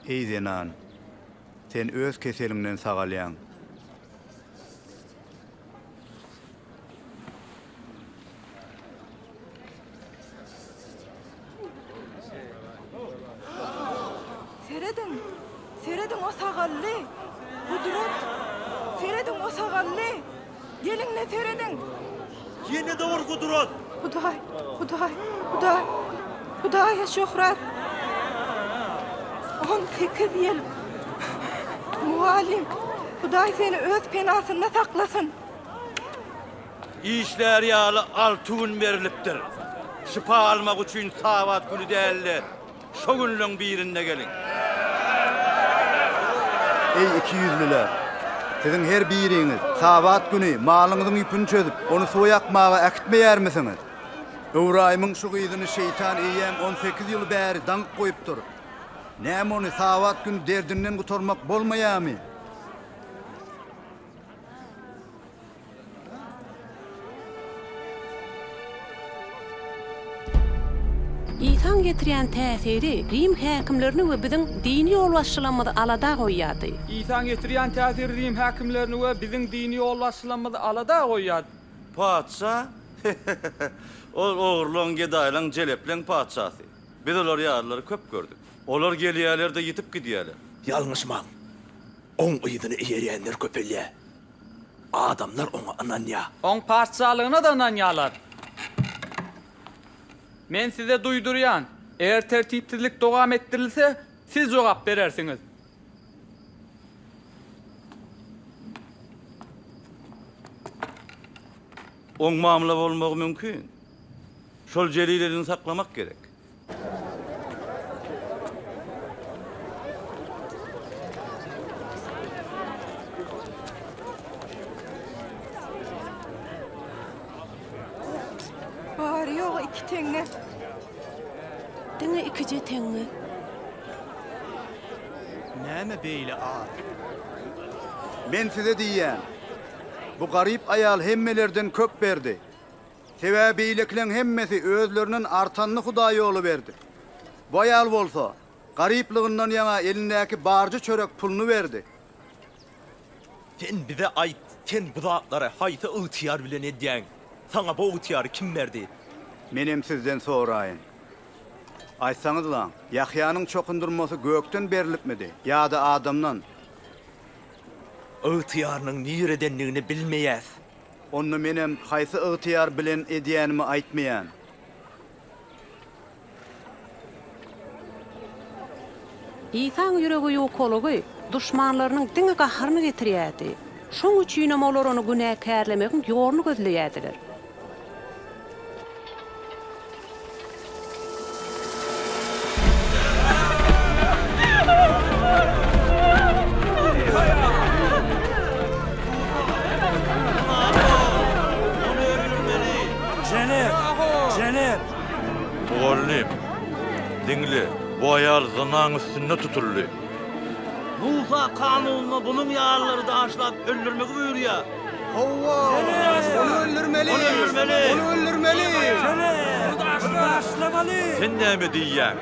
Eý zenan, sen öz keseliňden sagalýaň. Serediň! Serediň, o sagaldy! Gudrat! Serediň, o sagaldy! Geliň-de serediň! Ýene-de bir gudrat! Hudaý, Hudaý, Hudaý! Hudaýa şöhrat! 18 ýyl! Mugallym, Hudaý seni öz penasynda saklasyn! Işlär ýaly alty gün berlipdir. Şypa almak üçin Sabat güni däl-de, şo günleň birinde geliň. Eý, ikiýüzlüler! Siziň her biriňiz Sabat güni malyňyzyň ýüpüni çözüp, ony suwa ýakmaga äkitmeýärmisiňiz? Ybraýymyň şu gyzyny şeýtan eýýäm 18 ýyl bäri daňyp goýupdyr. Näme ony Sabat güni derdinden gutarmak bolmaýarmy? Isaň getirýän täsiri rim häkimlerini we biziň dini ýolbaşçylarymyzy alada goýýardy. Isaň getirýän täsiri rim häkimlerini we biziň dini ýolbaşçylarymyzy alada goýýardy. Patyşa? He-he-he! Ol ogurlaň, gedaýlaň, jelepleň patyşasy. Biz olar ýalylary köp gördük. Olar gelýärler-de ýitip gidýärler. Ýalňyşmaň. Oň yzyna eýerýänler köpelýär. Adamlar oňa ynanýar. Oň patyşalygyna-da ynanýarlar. Men size duýdurýan, eger tertipsizlik dowam etdirilse, siz jogap berersiňiz. Oň mamla bolmagy mümkin. Şol Jelil elini saklamak gerek. Bary-ýogy iki teňňe. Diňe ikije teňňe. Näme beýle az? Men size diýýän, bu garyp aýal hemmelerden köp berdi. Sebäbi beýlekileň hemmesi özlerinden artanyny Hudaý ýoly berdi. Bu aýal bolsa, garyplygyndan ýaňa elindäki barja çörek puluny berdi. Sen bize aýt, sen bu zatlary haýsy ygtyýar bilen edýäň? Saňa bu ygtyýary kim berdi? Menem sizden soraýyn. Aýtsaňyzlaň, Ýahýanyň çokundyrmasy gökden berlipmidi ýa-da adamdan? Ygtyýarynyň niredendigini bilmeýäs. Onda menem haýsy ygtyýar bilen edýänimi aýtmaýan. Isaň ýüregi ýukalygy duşmanlarynyň diňe gaharyny getirýärdi. Şoň üçinem olar ony günäkärlemegiň ýoluny gözleýärdiler. Jenep! Jenep! Mugallym, diňle, bu aýal zynaň üstünde tutuldy. Musa kanunynda bunuň ýalylary daşlap öldürmegi buýurýar. Hawa, ony öldürmeli! Ony öldürmeli! Ony öldürmeli! Ony daşlamaly! Sen näme diýýäň?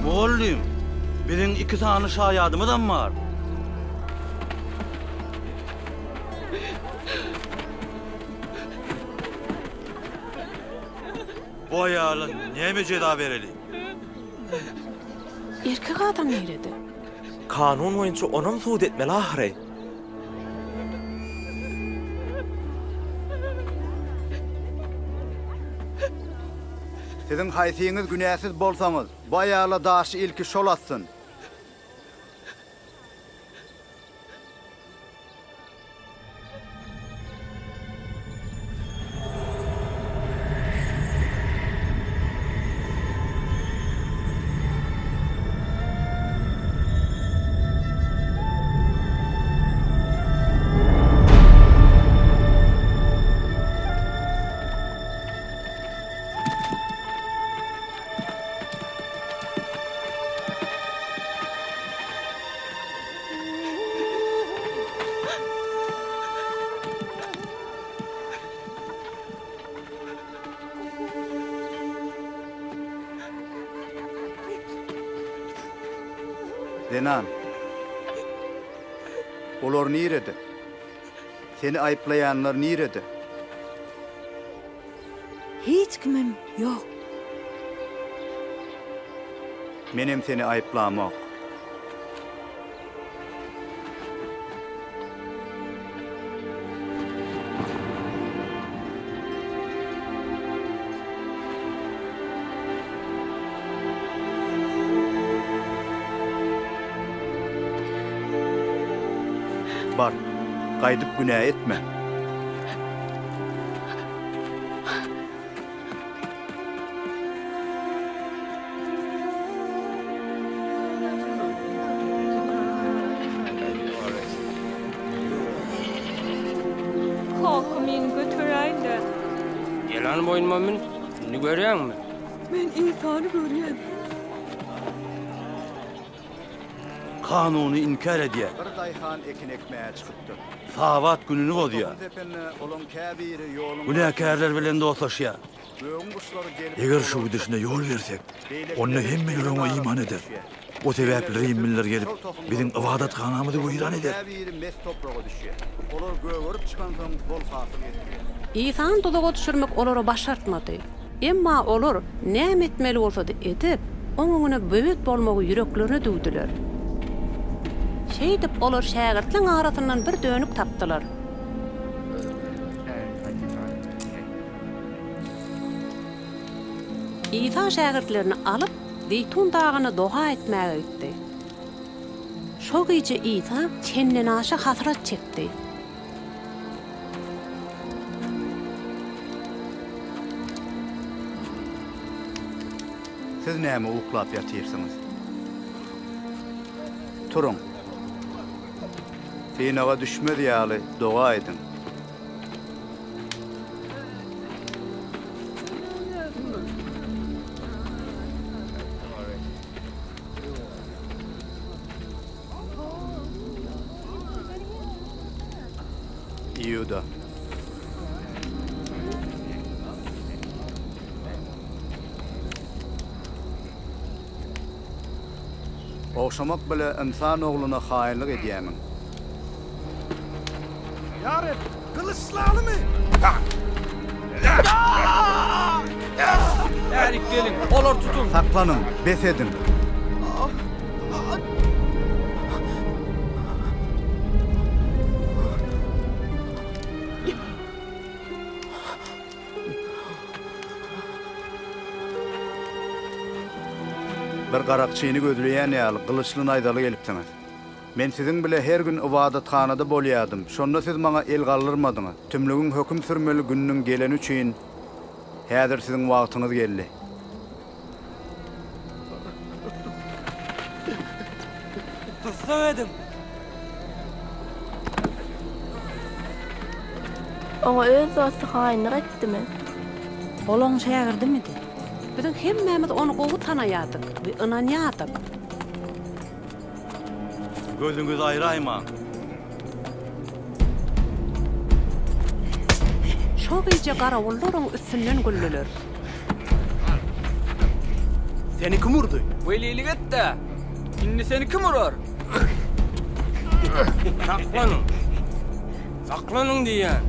Mugallym, biziň iki sany şaýadymyzam bar. Bu aýala näme jeza bereli? Erkek adam nirede? Kanun boýunça onam sud etmeli ahyry. Siziň haýsyňyz günäsiz bolsaňyz, bu aýala daşy ilki şol atsyn. Zenan, olar nirede? Seni aýyplaýanlar nirede? Hiç kimem ýok. Menem seni aýyplamok. Bar, gaýdyp günä etme. Kaka meni göteräý-dä. Gel hany boýnuma mün, indi görýäňmi? Men Isany görýän. Kanuny inkär edýär. Bir daýhan ekin ekmäge çykypdyr. Sabat gününi bozýar. Tohum sepende olaň käbiri ýoluň Günäkärler bilen dostlaşýar. Gögüň guşlary gelip Eger şu olary gidişine ýol bersek, Beýlekileri onda hemmeler diken oňa iman arasyna eder. düşýär. O sebäpli Eýlekileri rimliler gelip, şol tohumlary biziň oýar. ybadathanamyzy Tohumlaryň weýran eder. käbiri mes topraga düşýär. Olar gögerip çykansoň bol hasyl getirýär. Isany duzaga düşürmek olara başartmady. Emma olar näme etmeli bolsady edip, Oň öňüne böwet bolmagy ýüreklerine düwdüler. Şeýdip, olar şägirtleň arasyndan bir dönük tapdylar. Isa şägirtlerini alyp, Zeýtun dagyna doga etmäge gitdi. Şo gije Isa çendenaşa hasrat çekdi. Siz näme uklap ýatyrsyňyz? Turuň! Synaga düşmez ýaly doga ediň. Iuda. Ogşamak bile ynsan ogluna haýynlyk edýämiň? Ýa Reb, gylyçlalymy? Bärik geliň, olary tutuň! Saklanyň, bes ediň! Bir garakçyny gözleýän ýaly, gylyçly-naýzaly gelipsiňiz. Men siziň bile her gün ybadathanada bolýardym, şonda siz maňa el galdyrmadyňyz. Tümlügiň höküm sürmeli gününiň geleni üçin, häzir siziň wagtyňyz geldi. Tussag ediň! Oňa öz dosty haýynlyk etdimi? Ol oň şägirdimidi? Biziň hemmämiz ony gowy tanaýardyk we ynanýardyk. Gözüňizi aýraýmaň. Şo gije garawullar oň üstünden güldüler. Seni kim urdy? Welilik et-dä! Indi seni kim urar? Saklanyň! Saklanyň diýýän!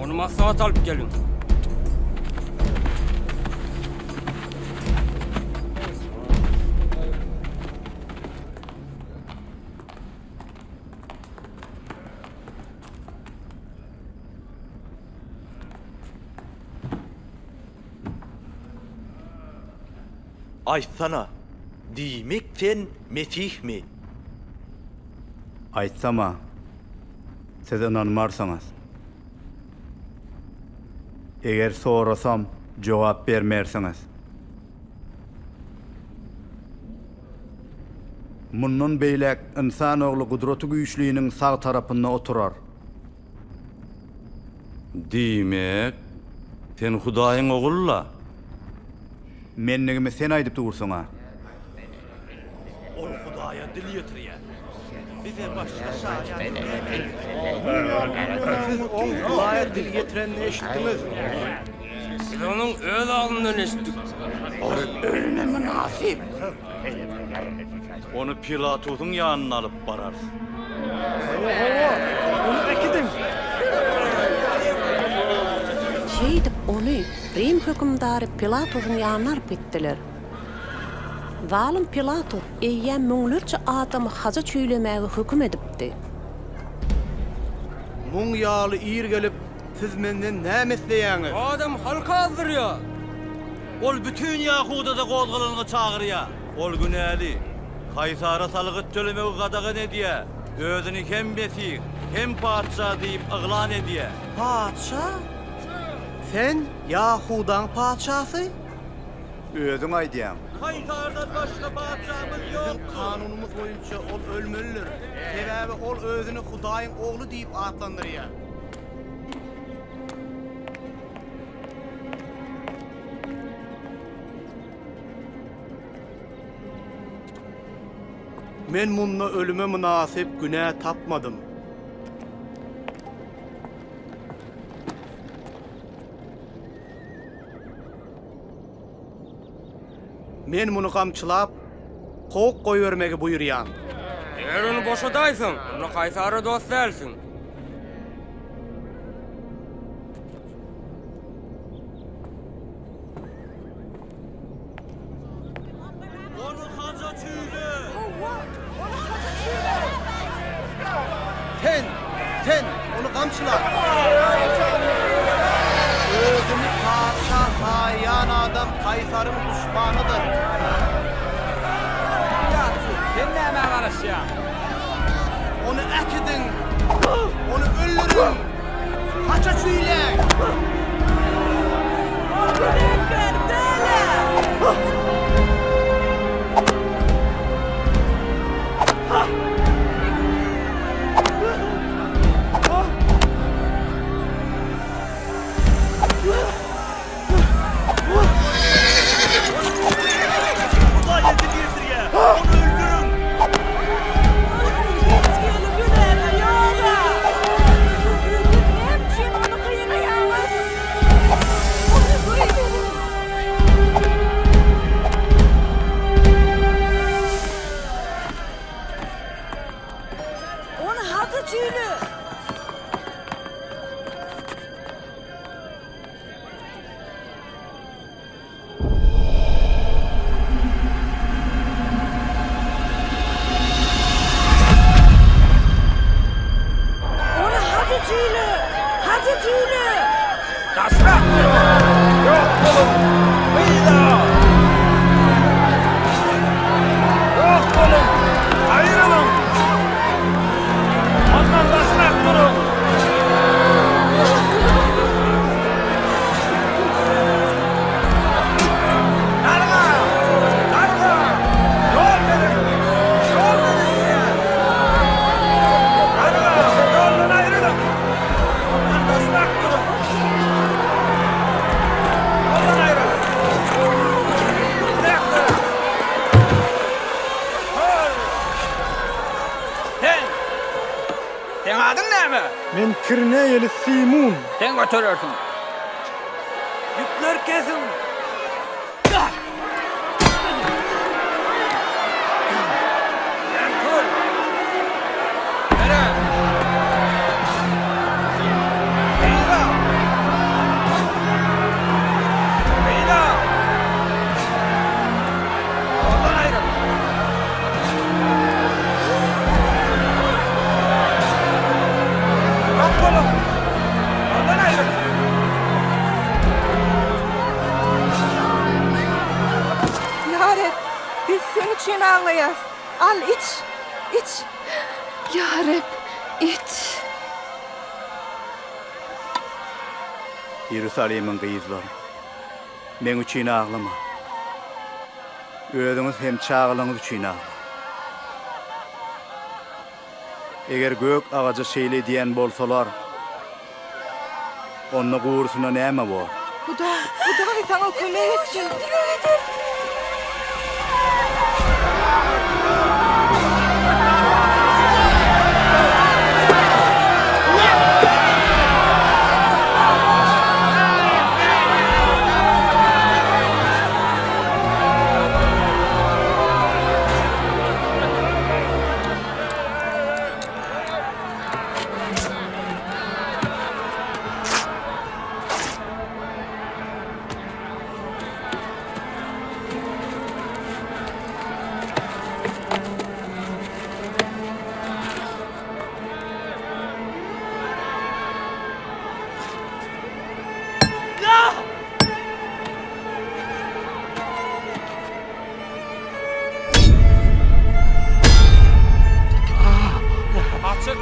Ony maslahata alyp geliň! Aýtsana, diýmek sen Mesihmi? Aýtsam-a, siz ynanmarsyňyz. Eger sorasam, jogap bermersiňiz. Mundan beýläk Ynsan Ogly Gudratygüýçliniň sag tarapynda oturar. Diýmek, sen Hudaýyň Ogul-la? Menligimi sen aýdyp dursuň-a. Ol Hudaýa dil ýetirýär. Bize başga şaýat näme gerek? Siz oň Hudaýa dil ýetirenini eşitdiňiz. Biz onuň öz agzyndan eşitdik. Ol ölüme mynasyp. Ony Pilatusyň ýanyna alyp bararys. Hawa, hawa, ony äkidiň! Şeýdip, ony Rim hökümdary Pilatusyň ýanyna alyp gitdiler. Zalym Pilatus eýýäm müňlerçe adamy haja çüýlemäge höküm edipdi. Muň ýaly ir gelip, siz menden näme isleýäňiz? Bu adam halky azdyrýar. Ol bütin Ýahudada gozgalaňa çagyrýar. Ol günäli. Kaýsara salgyt tölemegi gadagan edýär. Özüni hem Mesih, hem patyşa diýip yglan edýär. Patyşa? Sen Ýahudaň patyşasy? Özüň aýdýaň. Kaýsardan başga patyşamyz Biziň ýokdur. kanunymyz boýunça ol ölmelidir. Sebäbi ol özüni Hudaýyň Ogly diýip atlandyrýar. Men munda ölüme mynasyp günä tapmadym. Men muny gamçylap, kowup goýbermegi buýurýan. Eger ony boşadaýsaň, onda Kaýsara dost dälsiň. Ony haja çüýle! Hawa, ony haja çüýle! Sen, sen, ony gamçyla! Özüni patyşa saýýan adam kaýsaryň duşmanydyr. Pilatus, sen nämä garaşýaň? Ony äkidiň! Ony öldüriň! Haça çüýläň! Ol günäkär däl-ä! Hudaýa dil ýetirýär! Ony öldüriň! Onuň hiç hili günäsi ýog-a! Siz näme üçin ony gynaýaňyz? Ony goýberiň! Ony haja çüýle! Ony hajy çüýle! Hajy çüýle! Daşrak duruň! Ýok boluň! Yza! Ýok boluň! Aýrylyň! Ondan daşrak duruň! Darga! Darga! Ýol beriň! Ýol beriň diýýän! Darga! Ýoldan aýrylyň! Ondan daşrak duruň! Ýoldan aýrylyň! Daşrak duruň! Sen! Seň adyň näme? Men Kirneýeli Simun. Sen göterersiň. Ýükler kesiň! Sen tur! Ere! Beýle! Beýle! Ondan aýryl! Ýok boluň! Ondan aýrylyň! Ýa Reb, biz Seň üçin aglaýas. Al, iç! Iç! Ýa Reb, iç! Iýerusalimiň gyzlary, meň üçin aglamaň. Özüňiz hem çagalaryňyz üçin aglaň. Eger gök agaja şeýle edýän bolsalar, onda gurusyna näme bor? Hudaý, Hudaý saňa kömek etsin! Dileg eder.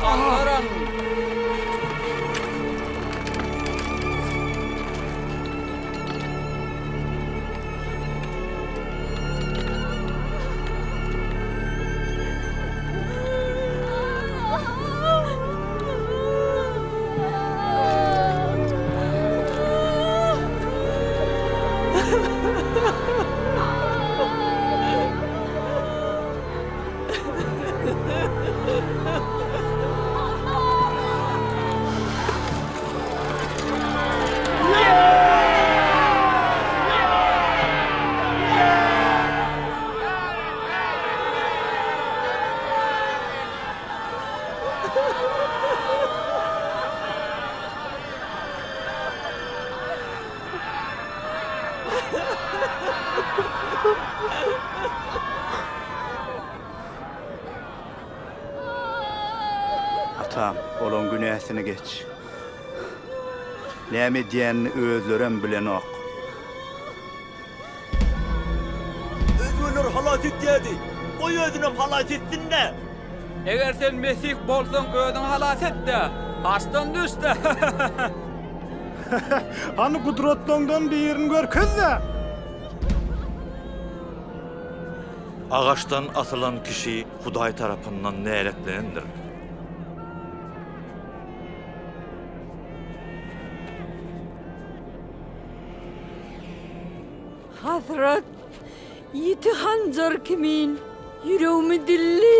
Agtaryň! Atam, olaň günäsini geç. Näme edýänini özlerem bilenok. Özgeleri halas etýärdi. Goý özünem halas etsin-dä! Eger sen Mesih bolsaň, özüňi halas et-de, haçdan düş-de! Hany gudratlaňdan birini görkez-de! Agaçdan asylan kişi Hudaý tarapyndan näletlenendir. Hasrat ýiti hanjar kimin ýüregimi dildi.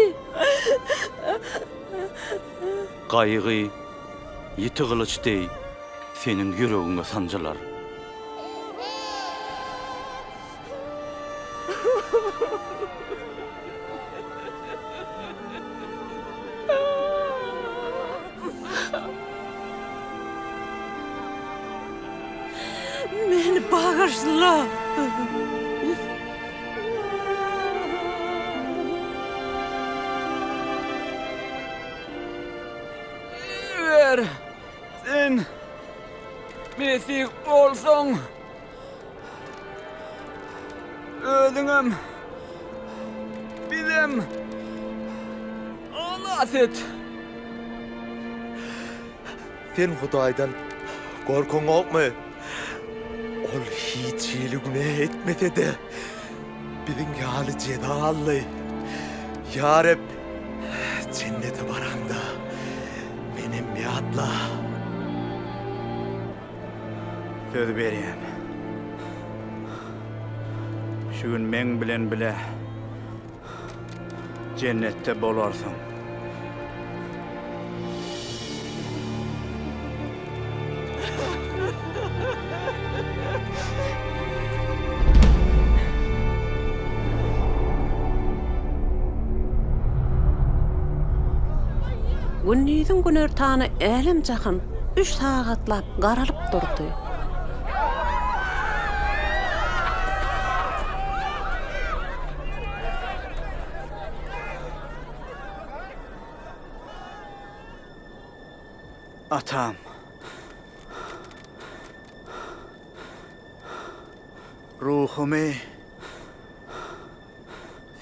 Gaýgy ýiti gylyç deý seniň ýüregiňe sanjylar. Meni bagyşla! Eger sen Mesih bolsaň, özüňem, bizem halas et. Sen Hudaýdan gorkaňokmy? Ol hiç hili günä etmese-de, biziň ýaly jeza aldy. Ýa Reb, jennete baraňda, menem ýatla. Söz berýän. Şu gün meň bilen bile jennetde bolarsyň. Gündiziň günortany älem-jahan üç sagatlap garalyp durdy. Atam. Ruhumy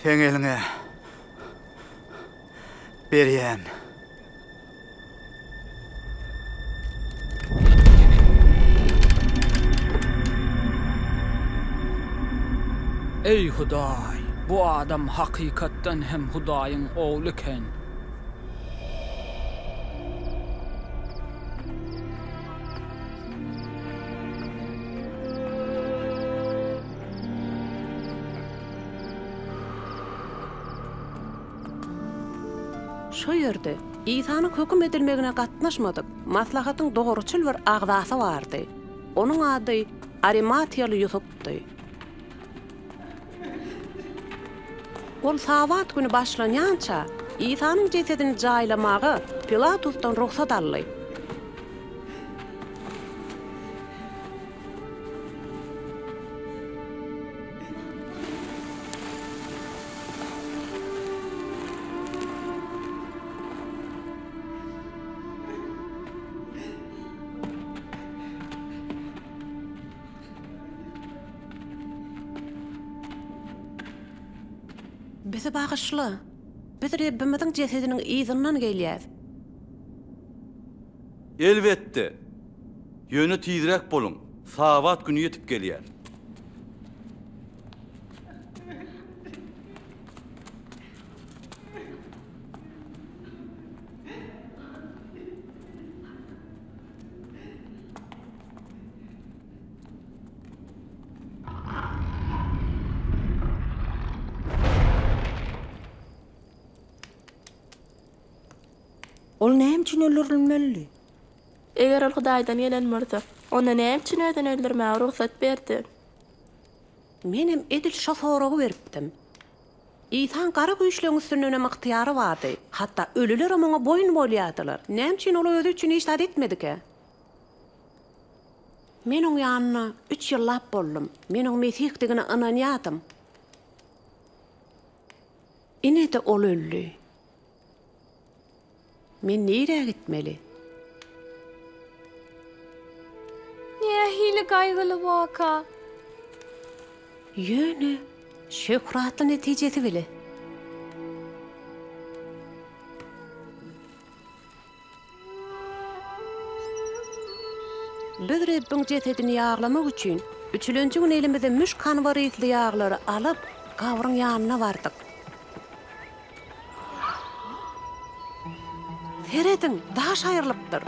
Seň eliňe berýän. Eý, Hudaý, bu adam hakykatdan hem Hudaýyň Ogly eken. Şo ýerde Isanyň höküm edilmegine gatnaşmadyk maslahatyň dogruçyl bir agzasy bardy. Onuň ady Arimatiýaly Ýusupdy. Ol Sabat güni başlanýança, Isanyň jesedini jaýlamaga Pilatusdan rugsat aldy. Bizi bagyşla! Biz Rebbimiziň jesediniň yzyndan gelýäs. Elbetde! Ýöne tizräk boluň, Sabat güni ýetip gelýär. Ol näme üçin öldürilmelidi? Eger ol Hudaýdan gelen bolsa, onda näme üçin özüni öldürmäge rugsat berdi? Menem edil şo soragy beripdim. Isaň gara güýçleň üstündenem ygtyýary bardy. Hatda ölülerem oňa boýun bolýardylar. Näme üçin ol özi üçin hiç zat etmedikä? Men oň ýanynda üç ýyllap boldum. Men oň Mesihdigine ynanýardym. Ine-de ol öldi. Men nirä gitmeli? Nähili gaýgyly waka! Ýöne şöhratly netijesi bile. Biz Rebbiň jesedini ýaglamak üçin, üçülenji gün elimize müşk-anbar ysly ýaglary alyp, gabryň ýanyna bardyk. Serediň, daş aýrylypdyr.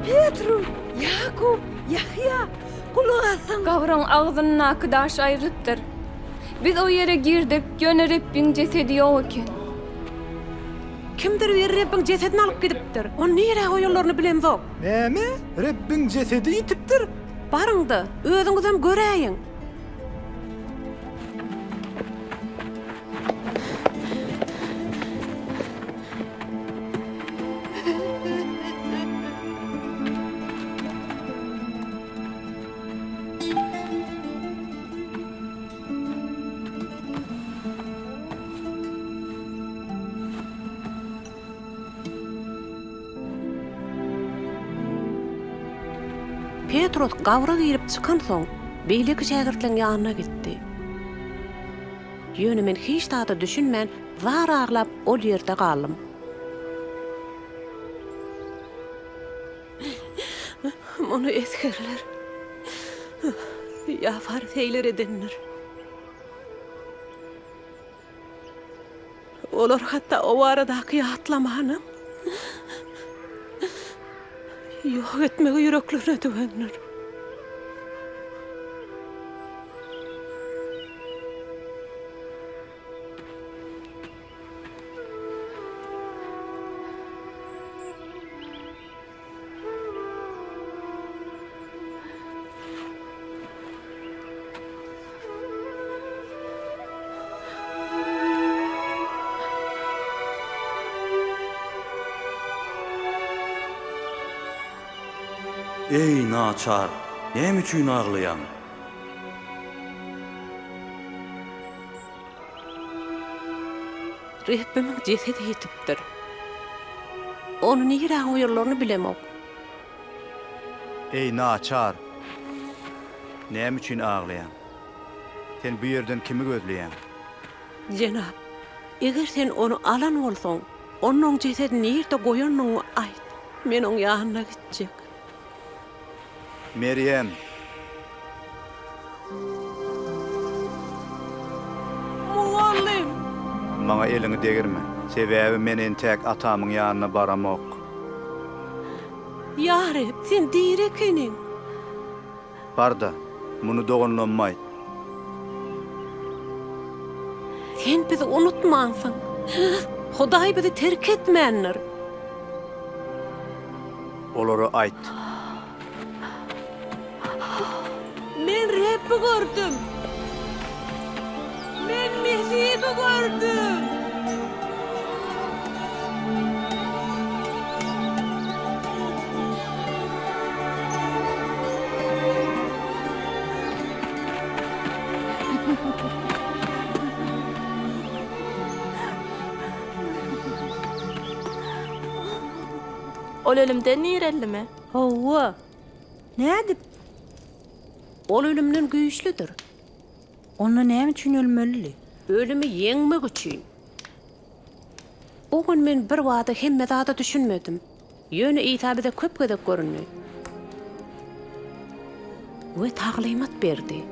Petrus, Ýakup, Ýahýa, gulak asyň! Gabryň agzyndaky daş aýrylypdyr. Biz o ýere girdik, ýöne Rebbiň jesedi ýok eken. Kimdir biri Rebbiň jesedini alyp gidipdir. Ony nirä goýanlaryny bilemzok. Näme? Rebbiň jesedi ýitipdir? Baryň-da, özüňizem göräýiň. Petrus gabra girip çykansoň, beýleki şägirtleň ýanyna gitdi. Ýöne men hiç zada düşünmän, zar aglap ol ýerde galdym. Muny esgerler ýa fariseýler edendir. Olar hatda o baradaky ýatlamanam ýok etmegi ýüreklerine düwendir. Eý, naçar, näme üçin aglaýaň? Rebbimiň jesedi ýitipdir. Ony nirä goýanlaryny bilemok. Eý, naçar! Näme üçin aglaýaň? Sen bu ýerden kimi gözleýäň? Jenap, eger sen ony alan bolsaň, onda oň jesedini nirde goýanyňy aýt. Men oň ýanyna gitjek. Merýem! Mugallym! Maňa eliňi degirme, sebäbi men entäk Atamyň ýanyna baramok. Ýa Reb, Sen diri ekeniň! Bar-da, muny doganlaryma aýt. Sen bizi unutmansyň. Hudaý bizi terk etmändir. Olara aýt. Men Rebbi gördüm! Men Mesihi gördüm! Ol ölümden direldimi? Hawa. Nädip? Ol ölümden güýçlüdir. Onda näme üçin ölmelidi? Ölümi ýeňmek üçin. O gün men birbada hemme zada düşünmedim. Ýöne Isa bize köp gezek göründi we taglymat berdi.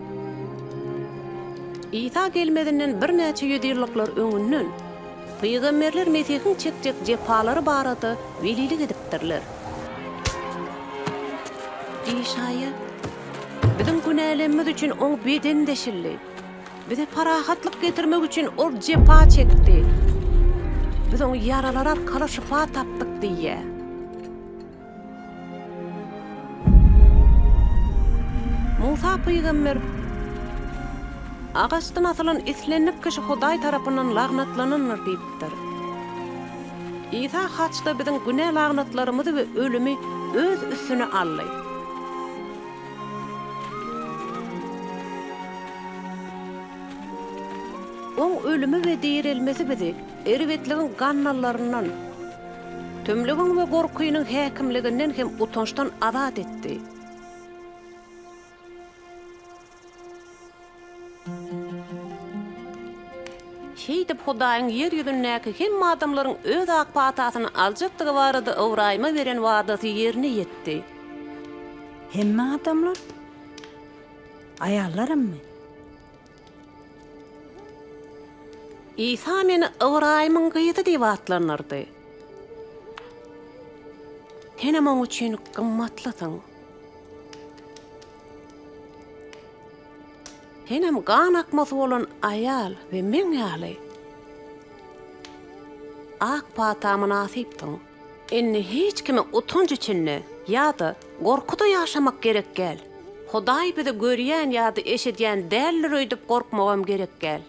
Isa gelmezinden birnäçe ýüzýyllyklar öňünden pygamberler Mesihiň çekjek jepalary barada welilik edipdirler. Işaýa, Biziň günälerimiz üçin Oň bedeni deşildi. Bize parahatlyk getirmek üçin Ol jepa çekdi. Biz Oň ýaralary arkaly şypa tapdyk diýýär. Musa pygamber, Agaçdan asylan islendik kişi Hudaý tarapyndan lagnatlanandyr diýipdir. Isa haçda biziň günä lagnatlarymyzy we ölümi Öz üstüne aldy. Oň ölümi we direlmesi bizi erbetligiň gandallaryndan, tümlügiň we gorkynyň häkimliginden hem utançdan azat etdi. Şeýdip, Hudaýyň ýer ýüzündäki hemme adamlaryň Öz ak patasyny aljakdygy barada Ybraýyma beren wadasy ýerine ýetdi. Hemme adamlar? Aýallarammy? Isa meni Ybraýymyň gyzy diýip atlandyrdy. Senem oň üçin gymmatlysyň. Senem gan akmasy bolan aýal we meň ýaly ak pata mynasypsyň. Indi hiç kime utanç içinde ýa-da gorkuda ýaşamak gerek däl. Hudaý bizi görýän ýa-da eşidýän däldir öýdüp gorkmagam gerek däl.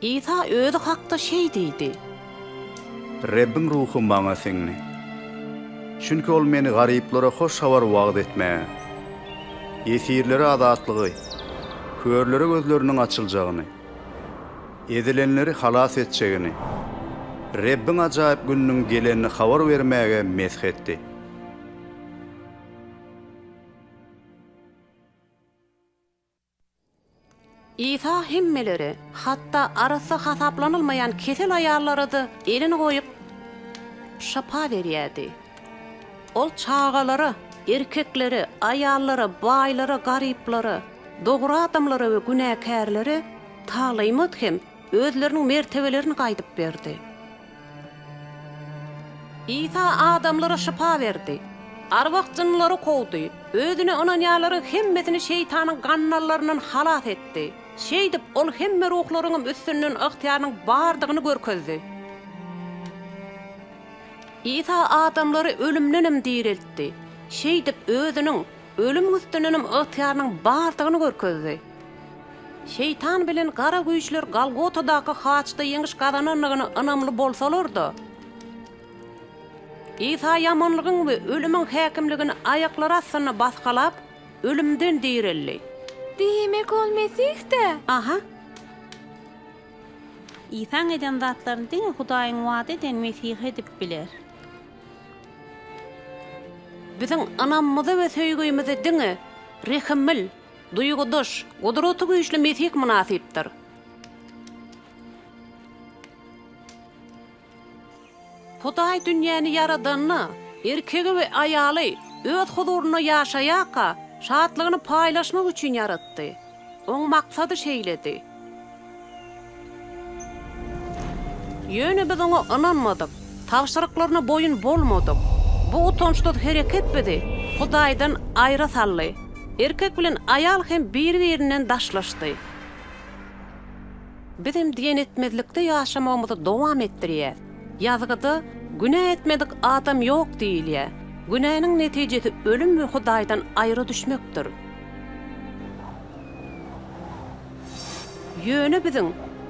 Isa özi hakda şeý diýdi. Rebbiň Ruhy maňa siňdi. Çünki Ol meni garyplara hoş habar wagyz etmäge, ýesirlere azatlygy, körlere gözleriniň açyljagyny, ezilenleri halas etjegini, Rebbiň ajaýyp gününiň gelenini habar bermäge mesh etdi. Isa hemmelere, hatda arassa hasaplanylmaýan kesel aýallara-da elini goýup, şypa berýärdi. Ol çagalara, erkeklere, aýallara, baýlara, garyplara, dogry adamlara we günäkärlere taglymat hem özleriniň mertebelerini gaýdyp berdi. Isa adamlara şypa berdi. Arwah-jynlary kowdy, Özüne ynanýanlaryň hemmesini şeýtanyň gandallaryndan halas etdi. Şeýdip, Ol hemme ruhlaryňam üstünden ygtyýarynyň bardygyny görkezdi. Isa adamlary ölümdenem direltdi. Şeýdip, Özüniň ölümiň üstündenem ygtyýarynyň bardygyny görkezdi. Şeýtan bilen gara güýçler Golgotadaky haçda ýeňiş gazanandygyna ynamly bolsalar-da, Isa ýamanlygyň we ölümiň häkimligini aýaklary astynda basgylap, ölümden direldi. Diýmek, ol Mesih-dä? Aha. Isaň eden zatlaryny diňe Hudaýyň wada eden Mesihi edip biler. Biziň ynamymyza we söýgimize diňe rehiml, Duýgudaş, gudraty güýçli Mesih mynasypdyr. Hudaý dünýäni ýaradanda, erkegi we aýaly Öz huzurynda ýaşaýarka, şatlygyny paýlaşmak üçin ýaratdy. Oň maksady şeýledi. Ýöne biz oňa ynanmadyk, tabşyryklaryna boýun bolmadyk. Bu utançsyz hereket bizi Hudaýdan aýra saldy. Erkek bilen aýal hem biri-birinden daşlaşdy. Bizem diýen etmezlikde ýaşamagymyzy dowam etdirýäs. Ýazgyda, Günä etmedik adam ýok diýilýär. Günäniň netijesi ölüm we Hudaýdan aýra düşmekdir. Ýöne biziň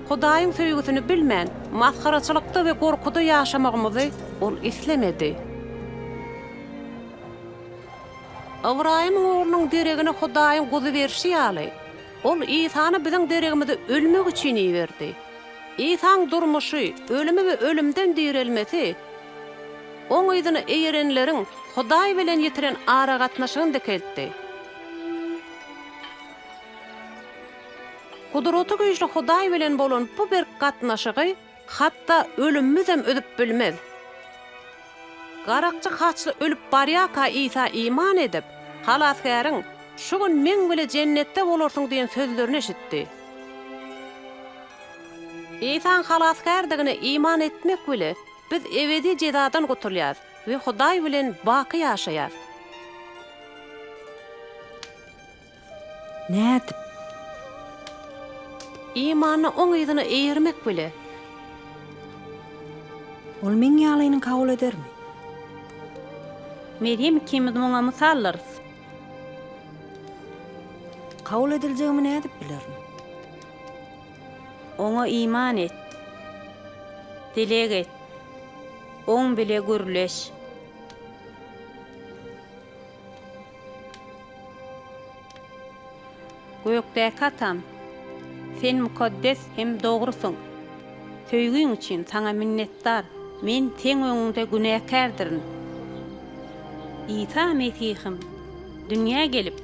Hudaýyň söýgüsini bilmän, masgaraçylykda we gorkuda ýaşamagymyzy Ol islemedi. Ybraýymyň oglunyň deregine Hudaýyň guzy berşi ýaly, Ol Isany biziň deregimize ölmek üçin iberdi. Isaň durmuşy, ölümi we ölümden direlmesi. Oň yzyna eýerenleriň Hudaý bilen ýitiren aragatnaşygyny dikeltdi. Gudraty güýçli Hudaý bilen bolan bu berk gatnaşygy hatda ölümimizem üzüp bilmez. Garakçy haçly ölüp barýarka Isa iman edip, Halasgäriň, Şu gün meň bile jennetde bolarsyň diýen sözlerini eşitdi. Isaň Halasgärdigine iman etmek bile biz ebedi jezadan gutulýarys we Hudaý bilen baky ýaşaýarys. Nädip? Imanda oň yzyna eýermek bile. Ol meň ýalyny kabul edermi? Merýem ikimiz muňa mysaldyrys. Kabul ediljegimi nädip bilerin? Oňa iman et. Dileg et. Oň bile gürleş. Gökdäki Atam, Sen mukaddes hem dogrusyň. Söýgiň üçin Saňa minnetdar. Men Seň öňüňde günäkärdirin. Isa Mesihim dünýä gelip,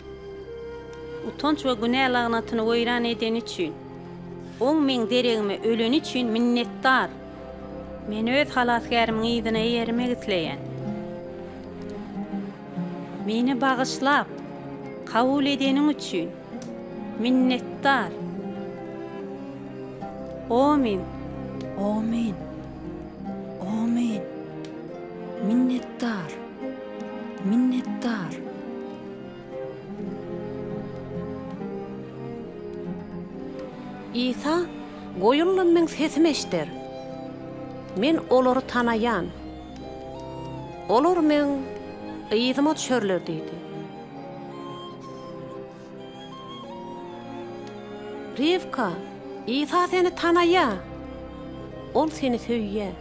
utanç we günä lagnatyny weýran edeni üçin, Oň meň deregime öleni üçin minnetdar. Men öz Halasgärimiň yzyna eýermek isleýän. Meni bagyşlap, kabul edeniň üçin minnetdar. Omyn. Omyn. Omyn. Minnetdar. Minnetdar. Isa, Goýunlam meň sesimi eşder. Men olary tanaýan. Olar meň yzyma düşerler diýdi. Rewka, Isa seni tanaýar. Ol seni söýýär.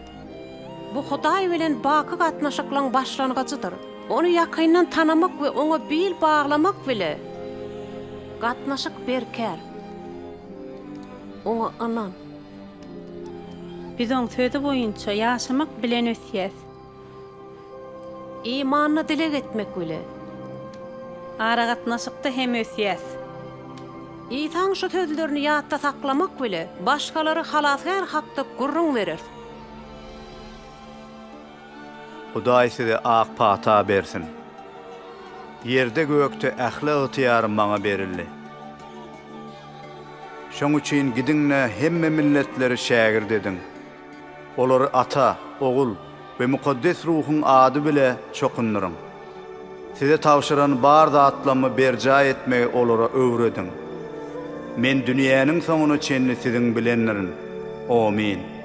Bu Hudaý bilen baky gatnaşyklaň başlangyjydyr. Ony ýakyndan tanamak we oňa bil baglamak bile gatnaşyk berkär. Oňa ynan. Biz Oň Sözi boýunça ýaşamak bilen ösýäs. Imanda dileg etmek bile. Aragatnaşykda hem ösýäs. Isaň şu sözlerini ýatda saklamak bile, başgalara Halasgär hakda gürrüň bereris. Hudaý size ak pata bersin. Ýerde-gökde ähli ygtyýar maňa berildi. Şoň üçin gidiň-de hemme milletleri şägirt ediň. Olary Ata, Ogul we Mukaddes Ruhuň ady bile çokundyryň. Size tabşyran bar zatlammy berjaý etmegi olara öwrediň. Men dünýäniň soňuna çenli siziň bilendirin. Omyn.